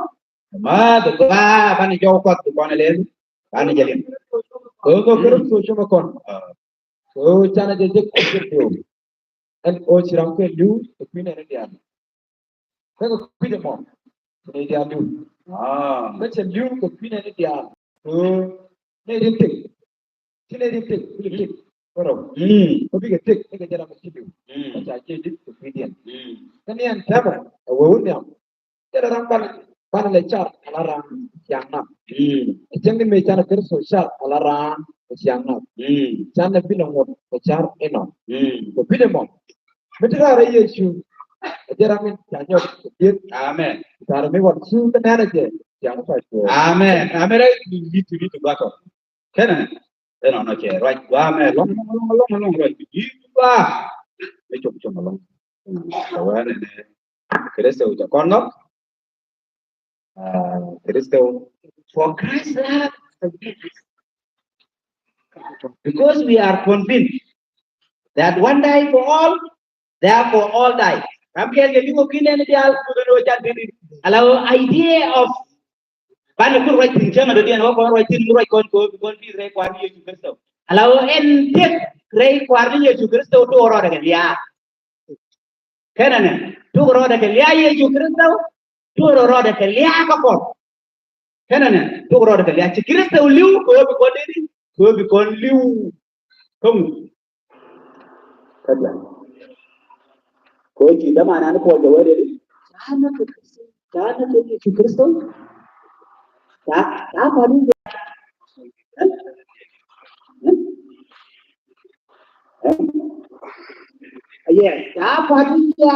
Ma dee gua banɛ jɔw kɔth bi kɔn lɛl. Banɛ jɛ liŋ. Kɛ ɣöö Kritho cumɛ kɔn. Kɛ ɣöö canɛ jɛ jek kɔth jɛ diw. Ɛn ɣöö ci ram kɛ li̱w kɛ kui̱ nɛn diaal. Kä kɛ kui̱dɛ mɔ. Nɛy diaal li̱w. Ah. Kä cɛ li̱w kɛ kui̱ nɛn diaal. Kɛ ɣöö nɛy tin tëk. Ci nɛy tin tëk, bikɛ tëk. Bärɔw. Mm. Kä bikɛ tëk, bikɛ jɛ ram mi ci li̱w. Mm. Kä ca jiɛc di̱t kɛ kui̱diɛn. Mm. Kä ni ɛn täämɛ, ɛ wee wä nhiam. Thilɛ ram banɛ, banɛ lɛ car ala raan ciaŋ nath. Mm. Ɛ cäŋ ni mëë canɛ Kritho car ala raan ciaŋ nath. Mm. Canɛ bi lɛ ŋot kɛ car inɔ. Mm. Kɛ kui̱dɛ mɔ. Mi ti raar ɛ Yecu. Ɛ jɛ ram in ca nyɔk kɛ dieth. Amen. Tar mi wal cu kä nɛnɛ jɛ. Ciaŋ pa cuɔ. Amen. Amen. Rɛ li̱tu li̱tu gɔtɔ. Kɛnɛ. Ɛnɔ nɔ cɛ ruac gua mɛ lɔŋ lɔŋ lɔŋ lɔŋ ruac bi ji̱ gua. Mɛ cop cop lɔŋ. Kɛ wee nɛ nɛ Kritho cɛ kɔn nɔ. Ah, Kritho. For Christ love forgiveness. Because we are convinced that one died for all, therefore all died. Ram kɛl kɛ li̱w kɛ kui̱ nɛn diaal kɛ ɣöö can bi̱i̱ ala idea of banɛ kun ruac thi̱n cäŋ adɔ̱diɛn wä kɔn ruac thi̱n mi ruac kɔn kɛ ɣöö bi kɔn bi̱i̱ rɛy Kua̱r ni Yecu Kritho. Ala ɣöö ɛn tëk rɛy Kua̱r ni Yecu Kritho tuɔɔk rɔɔdɛ kɛ lia̱a̱. Kɛnɛ nɛ tuɔɔk rɔɔdɛ kɛ lia̱a̱ Yecu Kritho. Tuɔɔk rɔɔdɛ kɛ lia̱a̱ kä kɔn. Kɛnɛ nɛ tuɔɔk rɔɔdɛ kɛ lia̱a̱ ci Kritho li̱w kɛ ɣöö bi kɔn dee ni kɛ ɣöö bi kɔn li̱w. Kä ŋu. Kä diaal. Kɛ ɣöö ci dämanan ni Puɔl jɛ wee dee di. Ca nä kɛ Kritho. Ca nä kɛ Yecu Kritho. Ca, ca pa̱t ni jɛ. Ɛ? Ɛ? Ɛ? Yes, ca pa̱t ni jɛ.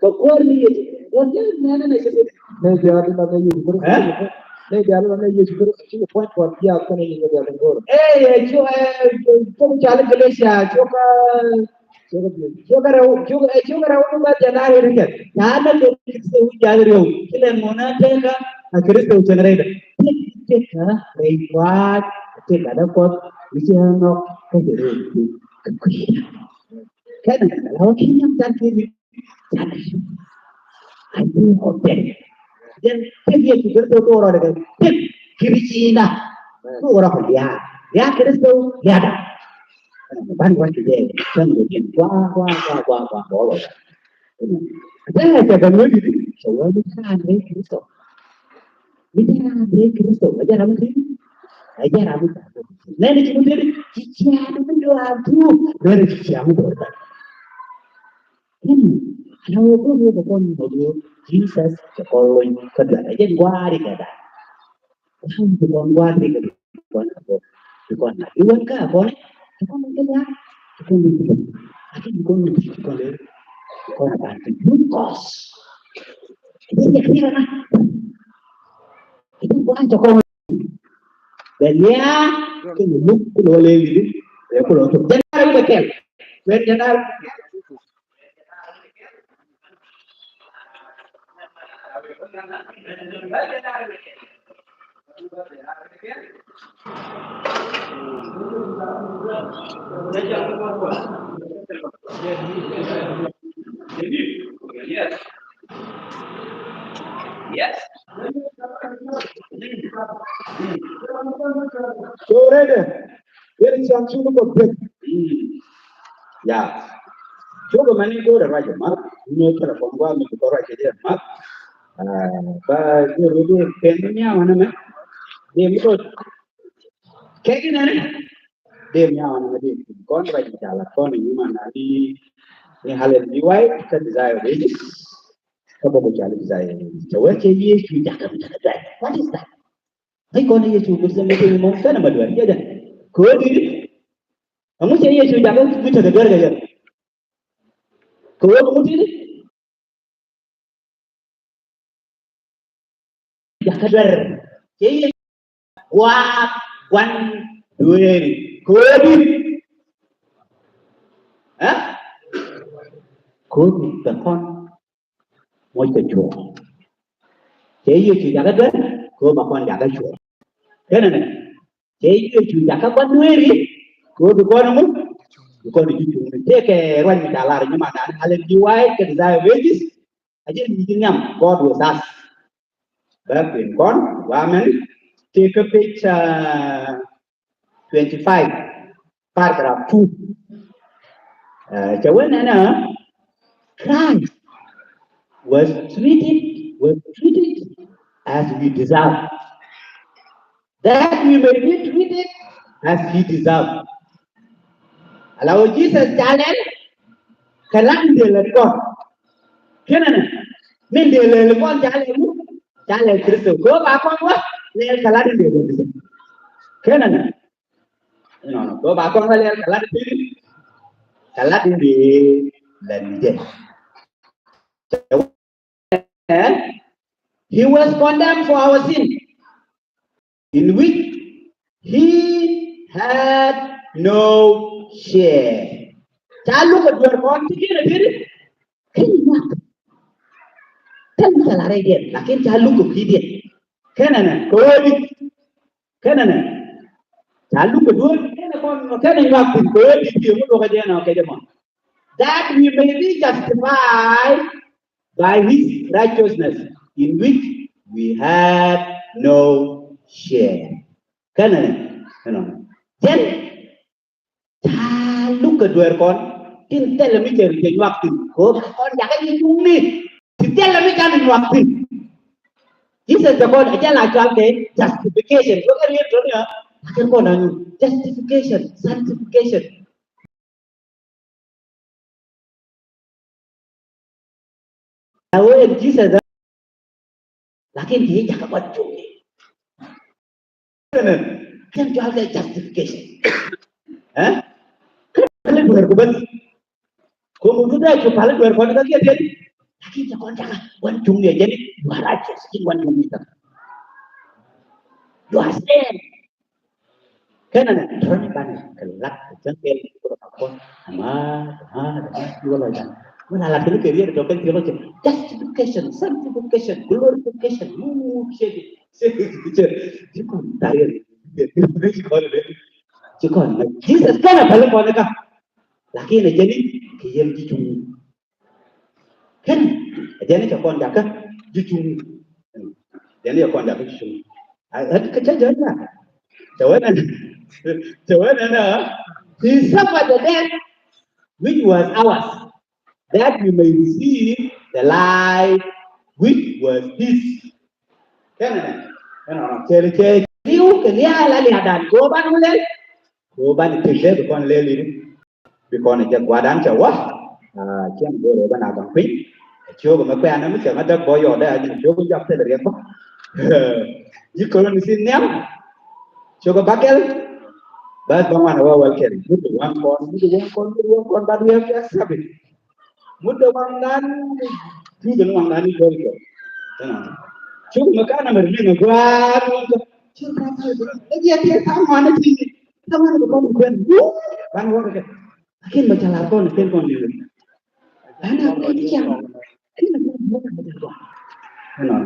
Kɛ Kuäär ni Yecu. Wä jɛ nɛnɛ nɛ cɛ. Nɛ diaal in la nɛ Yecu Kritho. Ɛ? Nɛ diaal in la nɛ Yecu Kritho. Ci kɛ puɔ̱ny puɔ̱ny diaal kɛnɛ Yecu diaal in go̱o̱r. Ɛ, ɛ, cu, ɛ, cu, cu cal Galatia, cu ka, cu ka, cu ka rɛw, cu ka, ɛ, cu ka rɛw ni ba jɛ na rɛw ni kɛ. Na na kɛ Kritho wi̱c jal rɛw. Ci lɛ ŋun a tɛka, a Kritho cɛn rɛy dɛ. Tɛk, tɛk, ha, rɛy Kua̱r, tɛk a dɛ Kuɔth, wi̱c a nɔk, kä jɛ rɛw. Kɛ kui̱. Kɛnɛ, la wä ki̱n nyam tan ki̱n ni. Idea of death. Then tëk Yecu Kritho tuɔɔk rɔɔdɛ kɛ tëk Krithian. Tuɔɔk rɔɔdɛ kɛ lia̱a̱. Lia̱a̱ Kritho lia̱a̱da. Ban wä ti jɛ kɛn kɛ ji̱n gua gua gua gua gua gua gua. Jɛ kɛ kɛ ŋuɔ̱t di cɛ wä mi ka̱n rɛy Kritho. Mi jɛ ram rɛy Kritho ɛ jɛ ram mi ti. Ɛ jɛ ram mi ti. Nɛn ci mi ti ci ciaŋ mi dɔaar tuɔɔk. Nɛn ci ciaŋ mi dɔaar. Kɛn ala wä go̱o̱r wä kɛ kɔn mɔth wä Jesus kɛ kɔn lony kä dual. Ɛ jɛn gua̱a̱ri kɛ da̱a̱. Ala wä kɛ kɔn gua̱a̱ri kɛ dual kɛ kɔn. Kɛ kɔn na iwän kä kɔn kɛ kɔn kɛ da̱a̱. Kɛ kɔn kɛ da̱a̱. Kɛ kɔn kɛ da̱a̱. Kɛ kɔn kɛ da̱a̱. Kɛ kɔn kɛ da̱a̱. Kɛ jɛn kɛ na. Kɛ jɛn gua̱a̱ri kɛ kɔn. Bɛ lia̱a̱ kɛ mi luk kulɛ wä lɛ li̱li. Bɛ kulɛ wä tok jɛn da̱a̱ rɛw kɛ kɛl. Bɛ jɛn da̱a̱ rɛw kɛ kɛl. Yes. So ready. Yɛn cam cu ni kɔ bek. Mm. Ya. Cukɛ mani go̱o̱rɛ ruac ɛ math. Ni telephone gua mi kɔ ruac kɛ jɛ math. Ah, ba go̱o̱rɛ go̱o̱rɛ kɛn ni miaw ni mɛ. Dee mi kɔ. Kɛn ni nɛnɛ. Dee miaw ni mɛ dee. Kɔn ruac kɛ jala kɔn ni man na ni. Ni halen ni wai ka desire dee. Kä bä ku cɔal Isaiah. Cɛ wee cɛ Yecu jakä, jakä duer. What is that? Ŋäc kɔn Yecu bi sɛ ŋäc kɔn mɔ kɛnɛ ma duer. Jɛ jɛ. Kɛ ɣöö di̱t. Ɛŋu cɛ Yecu jakä bi tekɛ duer kɛ jɛ? Kɛ ɣöö bi ŋu ti̱ti̱. Jakä duer. Cɛ Yecu gua̱a̱th gua̱n dueeri. Kɛ ɣöö di̱t. Ɛ? Kɛ ɣöö bi bɛ kɔn moc kɛ cuɔ̱ɔ̱ŋ. Cɛ Yecu jakä duer, kɛ ɣöö ba kɔn jakä cuɔ̱ɔ̱ŋ. Kɛnɛ nɛ, cɛ Yecu jakä gua̱n dueeri, kɛ ɣöö bi kɔn ɛŋu? Bi kɔn ji̱ cuŋni. Tëëkɛ ruac mi ca lar nyimandan, Ellen G. White kɛ Desire of Ages, a jɛ mi ji̱ nhiam, God with us. Bɛ kuën kɔn, wa mɛn, tëëkɛ page, uh, twenty-five, paragraph two. Uh, cɛ wee nɛnɛ, Christ was treated, was treated as we deserve, that we may be treated as he deserve. Ala wä Jesus ca lɛl kɛ lat in dee lɛl kɔn. Kɛnɛ nɛ, min dee lɛl kɔn ca lɛl mu, ca lɛl Kristo. Kɛ ɣöö ba kɔn wä lɛl kɛ lat in dee lɛl. Kɛnɛ nɛ. Nɔnɔ, kɛ ɣöö ba kɔn wä lɛl kɛ lat in dee, kɛ lat in dee lɛl jɛ. Eh? He was condemned for our sin, in which he had no share. Ca luk kɛ duer kɔn ti kɛn a diri. Kɛn a nyuak. Kɛn a la rɛydiɛn, lakin ca luk kɛ kui̱diɛn. Kɛnɛ nɛ, kɛ ɣöö di. Kɛnɛ nɛ. Ca luk kɛ duer, kɛnɛ kɔn, kɛnɛ nyuak thi̱n, kɛ ɣöö di, di, ŋu duɔkɛ jɛ nɔ kɛ jɛ mɔ. That we may be justified by his righteousness, in which we had no share. Kɛnɛ nɛ, kɛnɛ nɛ. Jɛn, ca luk kɛ duer kɔn, tin thilɛ mi cɛ ri cɛ nyuak thi̱n, kɛ ɣöö kɔn jakä ji̱ cuŋni, tin thilɛ mi ca ni nyuak thi̱n. Jesus cɛ kɔn, ɛ jɛ la cɔal kɛ justification, kɛ ɣöö kɛ riet tɔ̱ ni ɣä, kɛ kɔn a nyuak, justification, sanctification. Ɛ wee ɛn Jesus, lakin ti jakä bat cuŋni. Kɛn cɔal kɛ justification. Eh? Kɛn pali duer ku bäth. Ku ŋut ku dee cu pali duer kɔn kä kiɛ diɛn. Lakin cɛ kɔn jakä wan cuŋni ɛ jɛn, you are righteous. Kin wan cuŋni kä. You are saved. Kɛnɛ nɛ tɔ̱rɔ̱ni banɛ kɛ lat kɛ cäŋ kɛl kɛ kɔn. Ama, ama, ama, iwä lɔc dan. Wä la lat kɛ ni kɛ riet dɔ̱k kɛn theologian. Justification, sanctification, glorification. Muu, shake it, shake it, shake it. Ci kɔn da̱r yɛn. Ci kɔn nɛ Jesus kɛnɛ päli kɔn ika. Lakin ɛ jɛni kɛ yɛn ji̱ cuŋni. Kɛn ɛ jɛn cɛ kɔn jakä ji̱ cuŋni. Jɛn cɛ kɔn jakä ji̱ cuŋni. A kä cä jɔ̱ɔ̱c na cɛ wee nɛn, cɛ wee nɛn, he suffered the death which was ours, that we may receive the life which was his. Kɛn ɛ nɛn, kɛn ɛ nɛn cɛ cɛ liw kɛ liaal a liadan kɛ wä ban wä lɛl, kɛ wä ban i̱ tëk dee bi kɔn lɛl i̱. Bi kɔn jɛ guadan cɛ wä. Ciɛn go̱o̱r ɛ bä na gaŋ piny. Ciök mɛ kuɛ̈ɛ̈n mi cɛ ŋä däk bɔ yɔɔdɛ a jɛn ciök jɔak thilɛ riɛk bä. Ji̱ Koloŋ ni thi̱n nhiam. Ciök bä kɛl. Bäth bä ŋuan ɛ wä wäl kɛl. Mut ɛ waŋ kɔn, mut ɛ waŋ kɔn, mut ɛ waŋ kɔn, but we have to accept it. Mut ɛ waŋdan. Tuuth ɛn waŋdan i̱ gɔl kɛl. Ciök mɛ ka namɛ ri liŋ ɛ gua̱a̱r waŋ kɛ. Ciök bä kɛl. Ɛ jiɛ tiɛ thaŋ ŋuan ɛ ti. Thaŋ ŋuan ɛ kɔn kuɛn. Ban wä kɛ. Lakin bɛ ca lar kɔn ken kɔn liwɛ. Lana kɔn ti ciaŋ. Kin na kɔn bɛ ca lar kɔn. Ɛnɔ.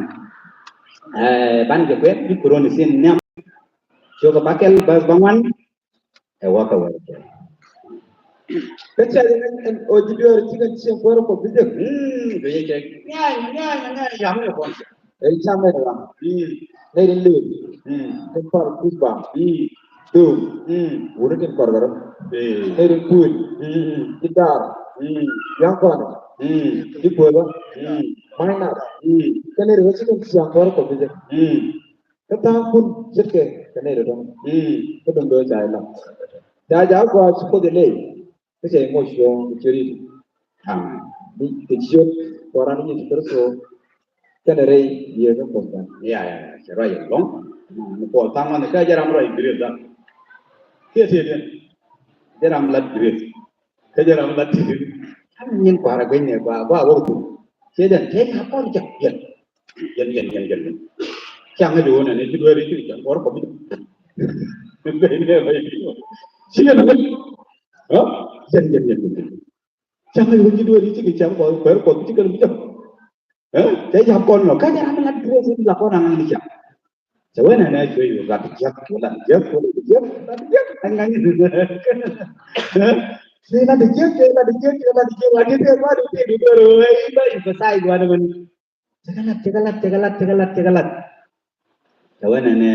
Ɛ, ban jɛ kuɛ, Ji̱ Koloŋ ni thi̱n nhiam. Ciök bä kɛl bäth bä ŋuan. Ɛ wä kɛ wä kɛ. Kä ca jɛ ŋa̱c ɛn ɣöö ji̱ dueer cikɛ cieŋ kuäär kɔ bi jek. Mm, dueer cɛ. Nyany, nyany, nyany, yam ni kɔn. Ɛ cam ɛ ram. Mm. Nɛy rin li̱w. Mm. Kin kɔr kuc bam. Mm. Dum. Mm. Wuni kin kɔr kɛ rɔ. Mm. Nɛy rin kuc. Mm. Ji̱ dar. Mm. Yaŋ kɔn. Mm. Ji̱ kuoth bä. Mm. Minor. Mm. Kɛ nɛy rin wä ci kɛn ciaŋ kɔr kɔ bi jɛ. Mm. Kä tha̱a̱ŋ kun ce̱tkɛ kɛ nɛy rin dɔ̱ŋ. Mm. Kä dɔ̱ŋ do̱ ca ilam. Ca jaak gɔaa ci Kuoth iley. Kä cɛ i̱ moc yɔ̱ɔ̱ŋ kɛ ciöt i̱. Amen. Ni kɛ ciöt Kua̱ran ni Yecu Kritho. Kɛnɛ rɛy yieekä Kuoth Kuan. Ya, ya, ya, cɛ ruac ɛlɔ̱ŋ. Ni Puɔl thaŋ wan kä jɛ ram ruac grace dan. Kiɛ tiɛ diɛn. Jɛ ram lat grace. Kä jɛ ram lat ti̱ti̱. An nyin kua̱r a guic nɛ gua, gua wä kuth. Cɛ jɛn, cɛ jɛn kɔn jɛn, jɛn. Jɛn, jɛn, jɛn, jɛn, jɛn. Cɛ ŋäc wä nɛ ni ci dueeri ci jɛn kuɔr kɔ bi. Ci jɛn ŋäc. Jɛn, jɛn, jɛn, jɛn, jɛn. Cɛ ŋäc wä ci dueeri ci kɛ cɛŋ kɔ, kuɛr kɔ bi ci kɛn bi jɛn. Ɛ? Cɛ jam kɔn nɔ, kä jɛ ram lat grace in la kɔn aŋa ni cam. Cɛ wee nɛnɛ cuɛ yu lat jiäk, lat jiäk, lat jiäk, lat jiäk, aŋa ni. Ɛ? Cɛ lat jiäk, cɛ lat jiäk, cɛ lat jiäk, lat jiäk, lat jiäk, lat jiäk, lat jiäk, lat jiäk. Cɛ kɛ lat, cɛ kɛ lat, cɛ kɛ lat, cɛ kɛ lat, cɛ kɛ lat. Cɛ wee nɛnɛ,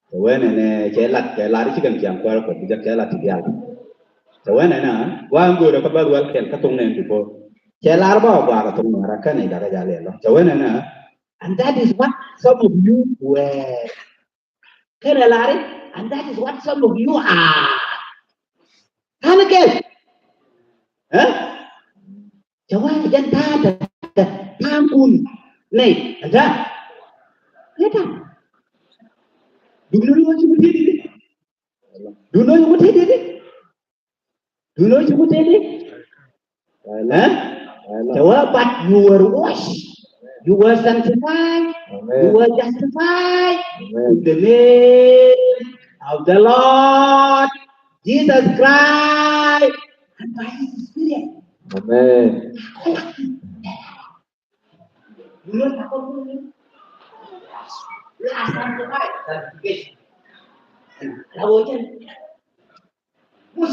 cɛ wee nɛnɛ, cɛ lat, cɛ lat ci kɛn ciaŋ kuäär kɔ, bi jɛ kɛ lat ti diaal. Cɛ wee nɛnɛ, gua̱a̱ ŋo̱o̱rɛ kä bä ruɛl kɛl kä thoŋ nɛn ti puɔ̱th. Cɛ lar bä gua̱a̱ kä thoŋ nuäärä kä nɛy dakä jal yɛ lɔ. Cɛ wee nɛnɛ, and that is what some of you were. Kɛnɛ lar i̱, and that is what some of you are. Ta̱a̱ ni kɛl. Ɛ? Cɛ wee jɛn ta̱a̱ tɛ, ta̱a̱ kun. Nɛy, and that. Yɛ ta̱a̱. Duŋ ni wä ci wä ti̱i̱ di̱t. Duŋ ni wä ci wä ti̱i̱ di̱t. Do you know what you did? Huh? Amen. Cɛ wee, but you were washed. You were sanctified. Amen. You were justified. Amen. In the name of the Lord Jesus Christ and by His Spirit. Amen. You know what happened to me? You are sanctified. Sanctification. And I will tell you. Oh.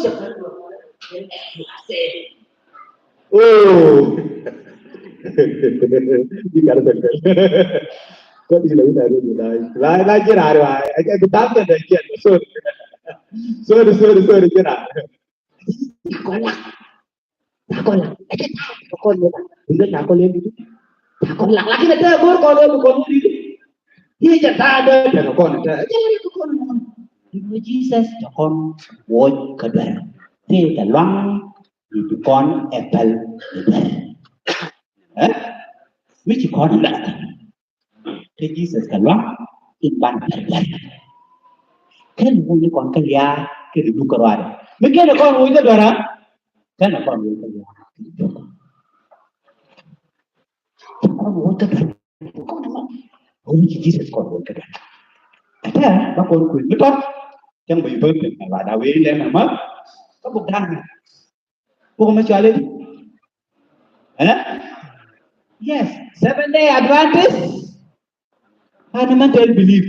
You gotta say that. Kɔ di la ina ri la la la jira ri wa. Ɛ jɛ bi tam da jɛ. Sorry. Sorry, sorry, sorry, jira. Takɔ la. Ɛ jɛ takɔ la. Takɔ la. Takɔ la. Lakin ɛ takɔ la. Yɛ jɛ takɔ la. Takɔ la. Ɛ jɛ takɔ la. I̱ ɣöö Jesus cɛ kɔn wuɔc kä duer. Tëë kɛ luaŋ i̱ bi kɔn ɛ päl ɛ duer. Ɛ? Mi ci kɔn ɛ päl. Kä Jesus kɛ luaŋ in ban päl duer. Kɛn wuɔc kɔn kä lia̱a̱ kɛn duk kä ruaadɛ. Mi kɛn kɔn wuɔc kä duer, kɛn kɔn wuɔc kä lia̱a̱ kɛn duk. Kɔn wuɔc kä duer. Kɔn mɔ. Ɣöö ci Jesus kɔn wä kä dɔ̱ŋ. Ɛ tɛ ba kɔn kuël mi tɔt. Cäŋ bä yi bä piny na ba da wee lɛn na ma. Kä buk da̱ŋ ni. Buk mi cuali di. Ɛ? Yes. Seven Day Adventist. Fundamental belief.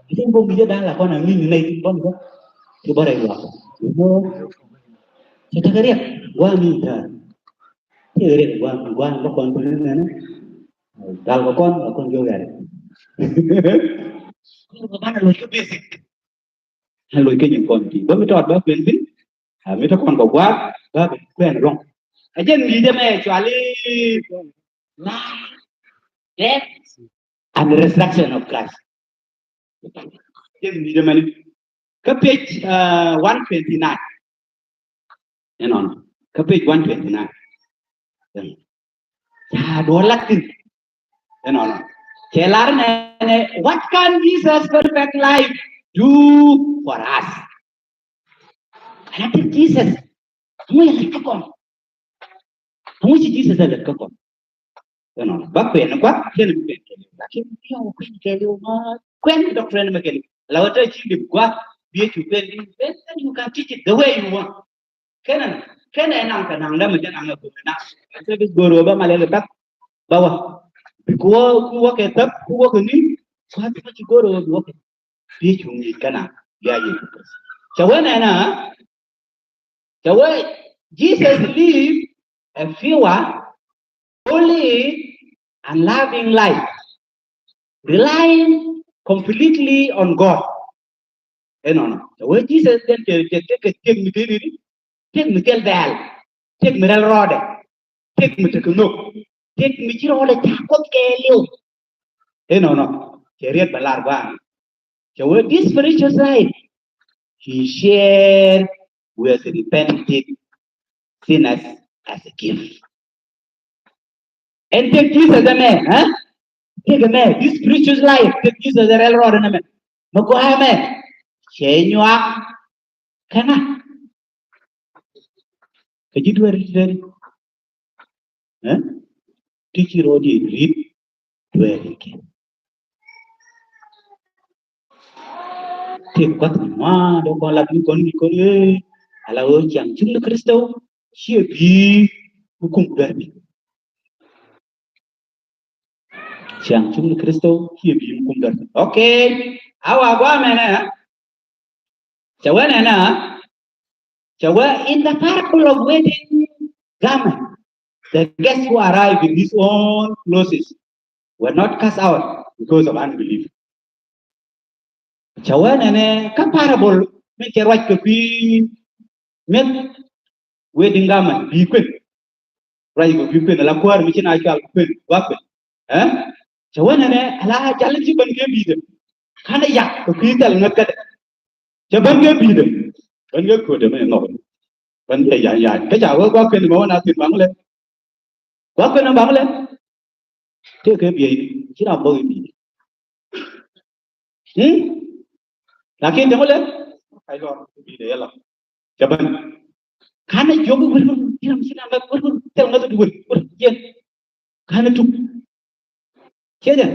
Itin bok mi jɛ da̱a̱n la kɔn a ŋi̱n ni nɛy tin bɔn bä. Ti bä rɛy luaak. Cɛ tekɛ riɛk gua̱a̱ mi tääl. Tekɛ riɛk gua̱a̱ mi gua̱a̱ mi bä kɔn bä ni nɛnɛ. Gal kɛ kɔn kɛ kɔn jiök yari. Kɔn kɛ banɛ loc kä basic. Ɛ loc kä nyin kɔn ti bä mi tɔt bä kuɛn thin. A mi tɔ kɔn kɛ gua̱a̱ bä bɛ kuɛn rɔŋ. A jɛn mi jɛ mɛ cuali. Death and resurrection of Christ. Jɛn mi jɛ mɛni. Kä page, uh, one twenty-nine. Ɛnɔnɔ. Kä page one twenty-nine. Ca duɔ lat thin. Ɛnɔnɔ. Cɛ lar nɛnɛ, what can Jesus' perfect life do for us? Ɛn a ti Jesus. Ŋu yɛ lät kä kɔn. Ŋu ci Jesus ɛ lät kä kɔn. Ɛnɔ ba kuɛn gua̱th kɛn bi kuɛn kɛn. Lakin bi yɔŋ kuɛn kɛn ma kuɛn doctrine mɛ kɛn. La wä tɛ ci lip gua̱th bi cu kuɛn bi kuɛn, then you can teach it the way you want. Kɛn kɛn ɛ naŋ kɛ naŋ dämɛ jɛ naŋ ɛ gom ɛ naŋ. Ɛ tɛ bi goro ba ma lɛ lɛ tak ba wa. Bi ku wä ku wä kɛ tak ku wä kɛ ni. Gua̱th ma ci goro bi wä kɛ. Bi cu ŋi̱i̱c kɛ naŋ ya Yesu Kristo. Cɛ wä nɛnɛ. Cɛ wee, Jesus lived a pure, holy, and loving life, relying completely on God. Ɛnɔnɔ. Cɛ wee Jesus jɛn cɛ, cɛ tekɛ tiek mi tëë di̱t, tiek mi thil dhɛl, tiek mi rɛl rɔɔdɛ, tiek mi tekɛ nhök, tiek mi ci rɔɔdɛ ca Kuoth kɛɛliw. Ɛnɔnɔ. Cɛ riet bɛ lar gua̱a̱n. Cɛ wee, this precious life he shared with repentant sinners as a gift. Ɛn tëk Jesus ɛmɛ, eh? Tëk ɛmɛ, this precious life, tëk Jesus ɛ rɛl rɔɔdɛ nɛmɛ. Mɛ gɔaa ɛmɛ, cɛ nyuak kɛ ŋa? Kɛ ji̱ dueeri, dueeri. Eh? Ti ci rɔɔdi rit dueeri kɛ. Ti kuath ni ŋuan dee kɔn lat ni kɔn ni kɔn, eh, ala ɣöö ciaŋ cuŋ ni Kritho ciɛ bi̱i̱ mi kum dueeri. Ciaŋ cuŋ ni Kritho ciɛ bi̱i̱ mi kum dueeri. Okay. Awa gua mɛnɛ. Cɛ wee nɛnɛ, cɛ wee, in the parable of wedding garment, the guests who arrived in his own clothes were not cast out because of unbelief. Cɛ wee nɛnɛ kä parable mi cɛ ruac kɛ kui̱ mi̱eth wedding garment, bi̱i̱ kuën. Ruac kɛ kui̱ kuën, ala kuäär mi ci na cual kuën, gua̱a̱th kuën. Eh? Cɛ wee nɛnɛ, ala jal ci ben kɛ bi̱i̱dɛ. Ka̱n ɛ yak kɛ kui̱ thil ŋäth kädɛ. Cɛ ben kɛ bi̱i̱dɛ. Ben kɛ köödɛ mi nhɔk. Ben kɛ ya̱a̱ ya̱a̱. Kä ca wee gua̱a̱th kuën mɛ wä na thi̱n baŋ lɛ. Gua̱a̱th kuën baŋ lɛ. Tëë kɛ bi̱i̱dɛ. Ci ram bä kɛ bi̱i̱dɛ. Hmm? Lakin te ŋu lɛ? Ay lɔr bi̱i̱dɛ yɛlɛ. Cɛ ben. Ka̱n ɛ jiök i̱ wër wër, ji̱ ram ci na ŋäth wër wër, thil ŋäth wër wër, wër jiɛn. Ka̱n ɛ tuk. Ciɛ jɛ?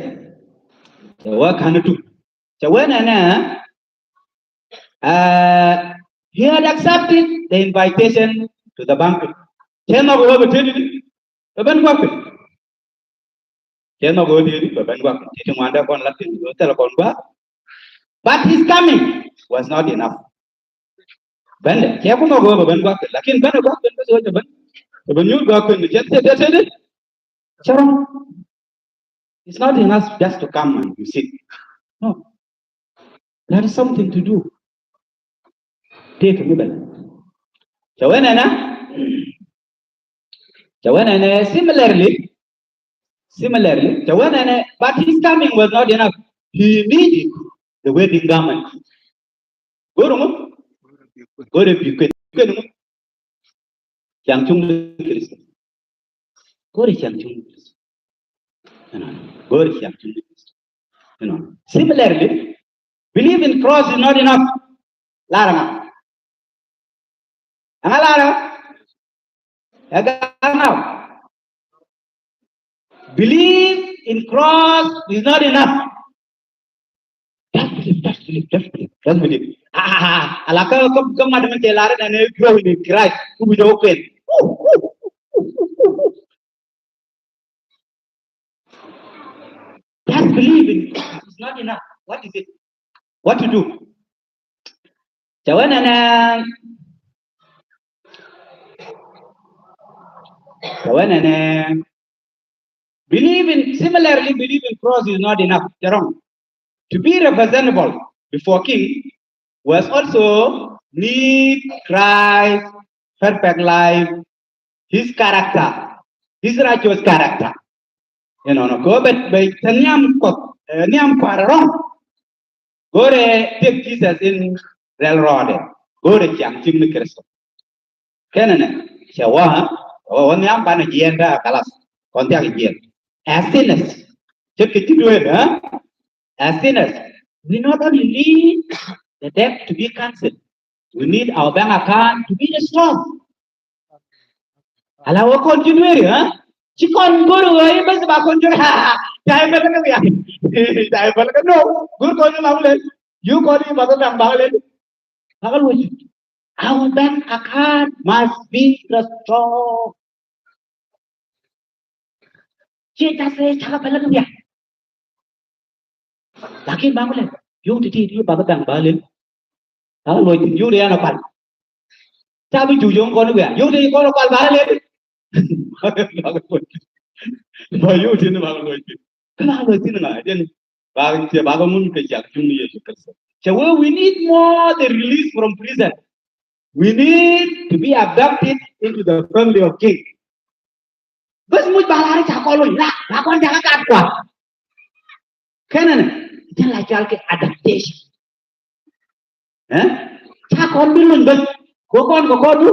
Cɛ wee ka̱n ɛ tuk. Cɛ wee nɛnɛ, uh, he had accepted the invitation to the banquet. Cɛ nhɔk wee bɛ tëëdi, bɛ ben gua̱a̱th kuën. Cɛ nhɔk ɣöö di̱i̱t bɛ ben gua̱a̱th kuën. Ti ti ŋuan dee kɔn lat tin ɣöö thilɛ kɔn gua̱a̱th. But his coming was not enough. Bendɛ cɛ ku nhɔk ɣöö bɛ ben gua̱a̱th kuën. Lakin bendɛ gua̱a̱th kuën bä ɣöö cɛ ben. Cɛ ben nyuur gua̱a̱th kuën cɛ thiet thiet thiet. Cɛ rɔ̱. It's not enough just to come and you sit. No. There is something to do. Tëëkɛ mi bɛl. Cɛ wee nɛnɛ. Cɛ wee nɛnɛ, similarly, similarly, cɛ wee nɛnɛ, but his coming was not enough. He needed the wedding garment. Go̱o̱r ŋu? Go̱o̱r ɛ bi̱i̱ kuën. Kuën ŋu? Ciaŋ cuŋ ni Kritho. Go̱o̱r ɛ ciaŋ cuŋ ni Kritho. Ɛnɔ. Go̱o̱r ɛ ciaŋ cuŋ ni Kritho. Ɛnɔ. Similarly, believe in cross is not enough. Lar ŋa? Ɛŋa lar ŋa? Ɛ gal ŋa? Believe in cross is not enough. Just believe, just believe, just believe, just believe. Ah, ah, ah. Ala kä, kä, kä mat mi cɛ lar nɛ ni growing in Christ. Ku bi jɛ wä kuɛn. Just believe in God is not enough. What is it? What to do? Cɛ wee nɛnɛ, cɛ wee nɛnɛ, believe in, similarly, believe in cross is not enough. Cɛ wrong. To be representable before king was also need Christ perfect life, his character, his righteous character. Inɔnɔ kɛ ɣöö bɛ, bɛ te nhiam Kuɔth, eh, nhiam Kua̱r rɔ̱ŋ. Go̱o̱rɛ tëk Jesus in rɛl rɔɔdɛ. Go̱o̱rɛ ciaŋ cuŋ ni Kritho. Kɛnɛ nɛ cɛ wä, wä, wä nhiam banɛ jiɛɛn kä kalas. Kɔn thiak jiɛɛn. As sinners. Ce̱tkɛ ji̱ dueer, eh? As sinners, we not only need the debt to be cancelled, we need our bank account to be restored. Ala wä kɔn ji̱ dueeri, eh? Ci kɔn go̱r wä i̱ bäth ba kɔn ji̱, ha, ha, ha. Ca i̱ bäth kä wiak. Ca i̱ bäth kä, no. Go̱r kɔn ji̱ mak lɛl. Yuk kɔn i̱ bäth bäŋ bak lɛl. Bak lɛl. Our bank account must be restored. Ciɛ ca sɛ ca kɛ pɛlɛ kɛ wiak. Lakin ba ŋu lɛ yio̱w ti ti ti ba kɛ bɛŋ ba lel. Ba kɛ luɔc tin yio̱w ti yan a pal. Ca bi cu yio̱w kɔn wiak yio̱w ti kɔn a pal ba lel. Ba yio̱w tin ba kɛ luɔc tin. Kä ba kɛ luɔc tin ŋa jɛn. Ba kɛ cɛ ba kɛ ŋun kɛ jak cuŋ ni Yesu Kritho. Cɛ wee we need more the release from prison. We need to be abducted into the family of king. Bäth muc ba lar ca kɔn loc la ba kɔn jakä gat kua. Kɛnɛ nɛ jɛn la cual kɛ adaptation. Eh? Ca kɔn bi loc bäth. Ko kɔn kɛ kɔn du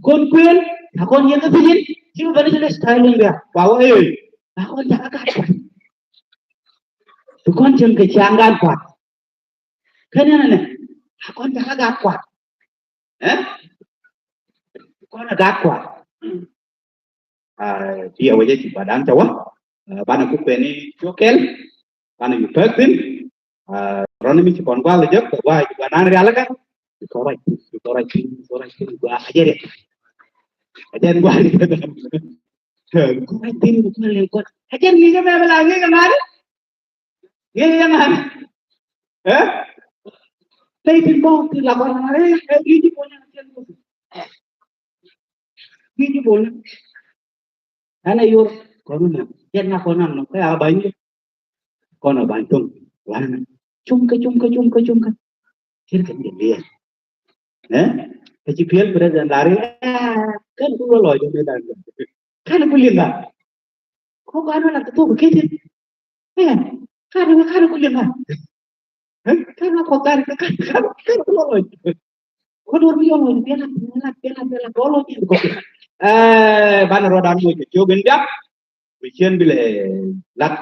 kɔn kuël ca kɔn yɛn kä thi̱n ci bi bɛn ci lɛ styling bia ba wä ëë. A kɔn jakä gat kua̱r. Bi kɔn cieŋ kɛ ciaŋ gat kua̱r. Kä nɛnɛ nɛ a kɔn jakä gat kua̱r. Ɛ? Bi kɔn a gat kua̱r. Aa, ti a wecɛ ci ba dan ca wä. Aa, banɛ ku peni cokɛl. Banɛ yu pek thin. Aa, rɔni mi ci kɔn gual jek ba gual ci ba nan rial kan. Bi kɔn rɔc, bi kɔn rɔc, bi kɔn rɔc, bi kɔn rɔc. Ajɛ rial. Ajɛ gual. Bi kɔn rɔc thin, bi kɔn rɔc. Ajɛ ni kɛ mɛ bɛ la ni kɛ mari. Ŋi̱i̱c yɛn ɣän. Ɛ? Ley tin bä ti la bä ɣän ɛ ɛ ŋi̱i̱c ji̱ bol yɛn ɛ tiɛn bä. Ŋi̱i̱c ji̱ bol yɛn. Ɛn ɛ yor kɔn nɛ yɛn na kɔn nan nɔ kɛ a ba̱ny kɛ. Kɔn a ba̱ny thoŋ. Wan nɛ. Cum kɛ cum kɛ cum kɛ cum kɛ. Cir kɛ ni liɛn. Ɛ? Kɛ ci piɛl president la ri ɛ kɛn ku lɔ lɔc kɛ ni dan. Kɛn ku liŋ dan. Ko gɔaa ni la kɛ thok kɛ kecin. Ɛ, kar ni kar ku liŋ a. Ɛ, kar ni kɔ kar kɛ kar kar kar ku lɔ lɔc. Ko dor bi yɔn wɛn biɛn a biɛn a biɛn a biɛn a dɔl wä ji̱n kɔ. Ɛ, banɛ rɔ dan moc kɛ ciök in diak. Bi cien bi lɛ lat.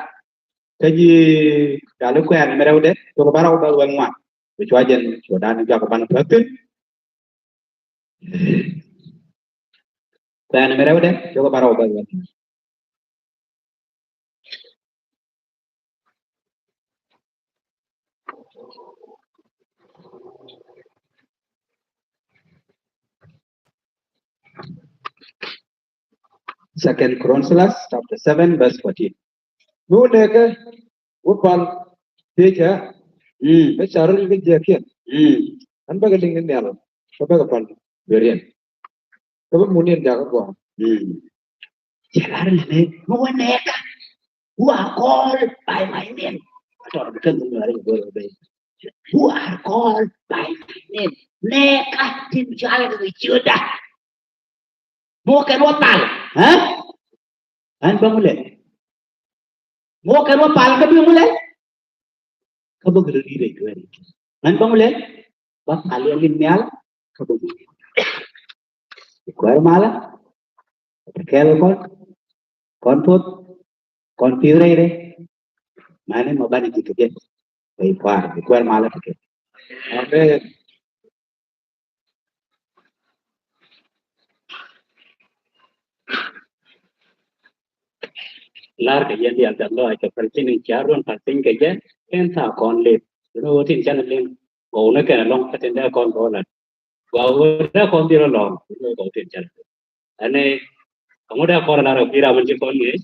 Kä ji̱ dali kuɛɛr ni mɛ rɛwdɛ cok bä rɛw bä wɛŋ ŋuan. Bi cua jɛn cua dan in diak banɛ pek thin. Kuɛɛr ni mɛ rɛwdɛ cok bä rɛw bä wɛŋ ŋuan. Second Chronicles chapter seven verse fourteen. Mi wä nɛɛkä wä pal thiecä. Mm. Kä ca rɔl kä jiäkiɛn. Mm. An bäkɛ liŋ ni nhial kä bäkɛ pal dueriɛn. Kä bä mun yɛn jakä gɔaa. Mm. Cɛ lar ni nɛ mi wä nɛɛkä. Who are called by my name. Atɔr bi kɛn thum ni ɣari bä bä. Who are called by my name. Nɛɛkä tin cal kɛ ciötda. Mɔ kɛn wä pal. Ɛ? Ɛn bä mulɛ. Mɔ kɛn wä pal kä bi mulɛ. Kä bä gɛ rɔ ri rɛ juɛn. Ɛn bä mulɛ. Ba pal yɛ liŋ nhial kä bä mulɛ. Kuɛɛr malä. Kɛl kɔn. Kɔn puɔth. Kɔn pi̱th rɛy rɛy. Mani mɔ bani ji̱ kɛ jɛ. Kɛ i̱ kua̱r i̱ kua̱r malä kɛ kɛ. Amen. Lar kɛ yɛn dial tɛth lɔac kɛ pɛl piny in cia ruɔn pal piny kɛ jɛ. Kɛn thaak kɔn lip. Duno wä tin can liŋ. Gɔw ni kɛn alɔŋ kä tin dee kɔn gɔw lat. Gɔw wä dee kɔn dhil alɔŋ. Duno gɔw tin can. Ɛn ni kaŋu dee kɔn lar kɛ kui̱ ram in ci kɔn ŋi̱i̱c.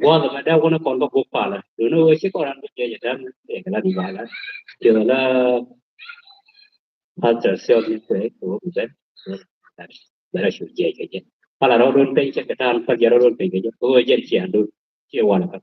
Gua̱a̱th ɛmɛ dee wä ni kɔn kä gup palä. Duno wä ci kɔn ran bi jiɛc ɛ tɛn. Ɛ kɛ la di palä. Ci la Pastor Siɔt ni kuɛ kɛ wä bi ben. Bɛ rɔ cu jiɛc kɛ jɛ. Pala rɔ duun piny cɛ kɛ ta̱a̱n pal jɛ rɔ duun piny kɛ jɛ. Kɛ wä jɛn ciaŋ duun. Ciɛ walɛ pal.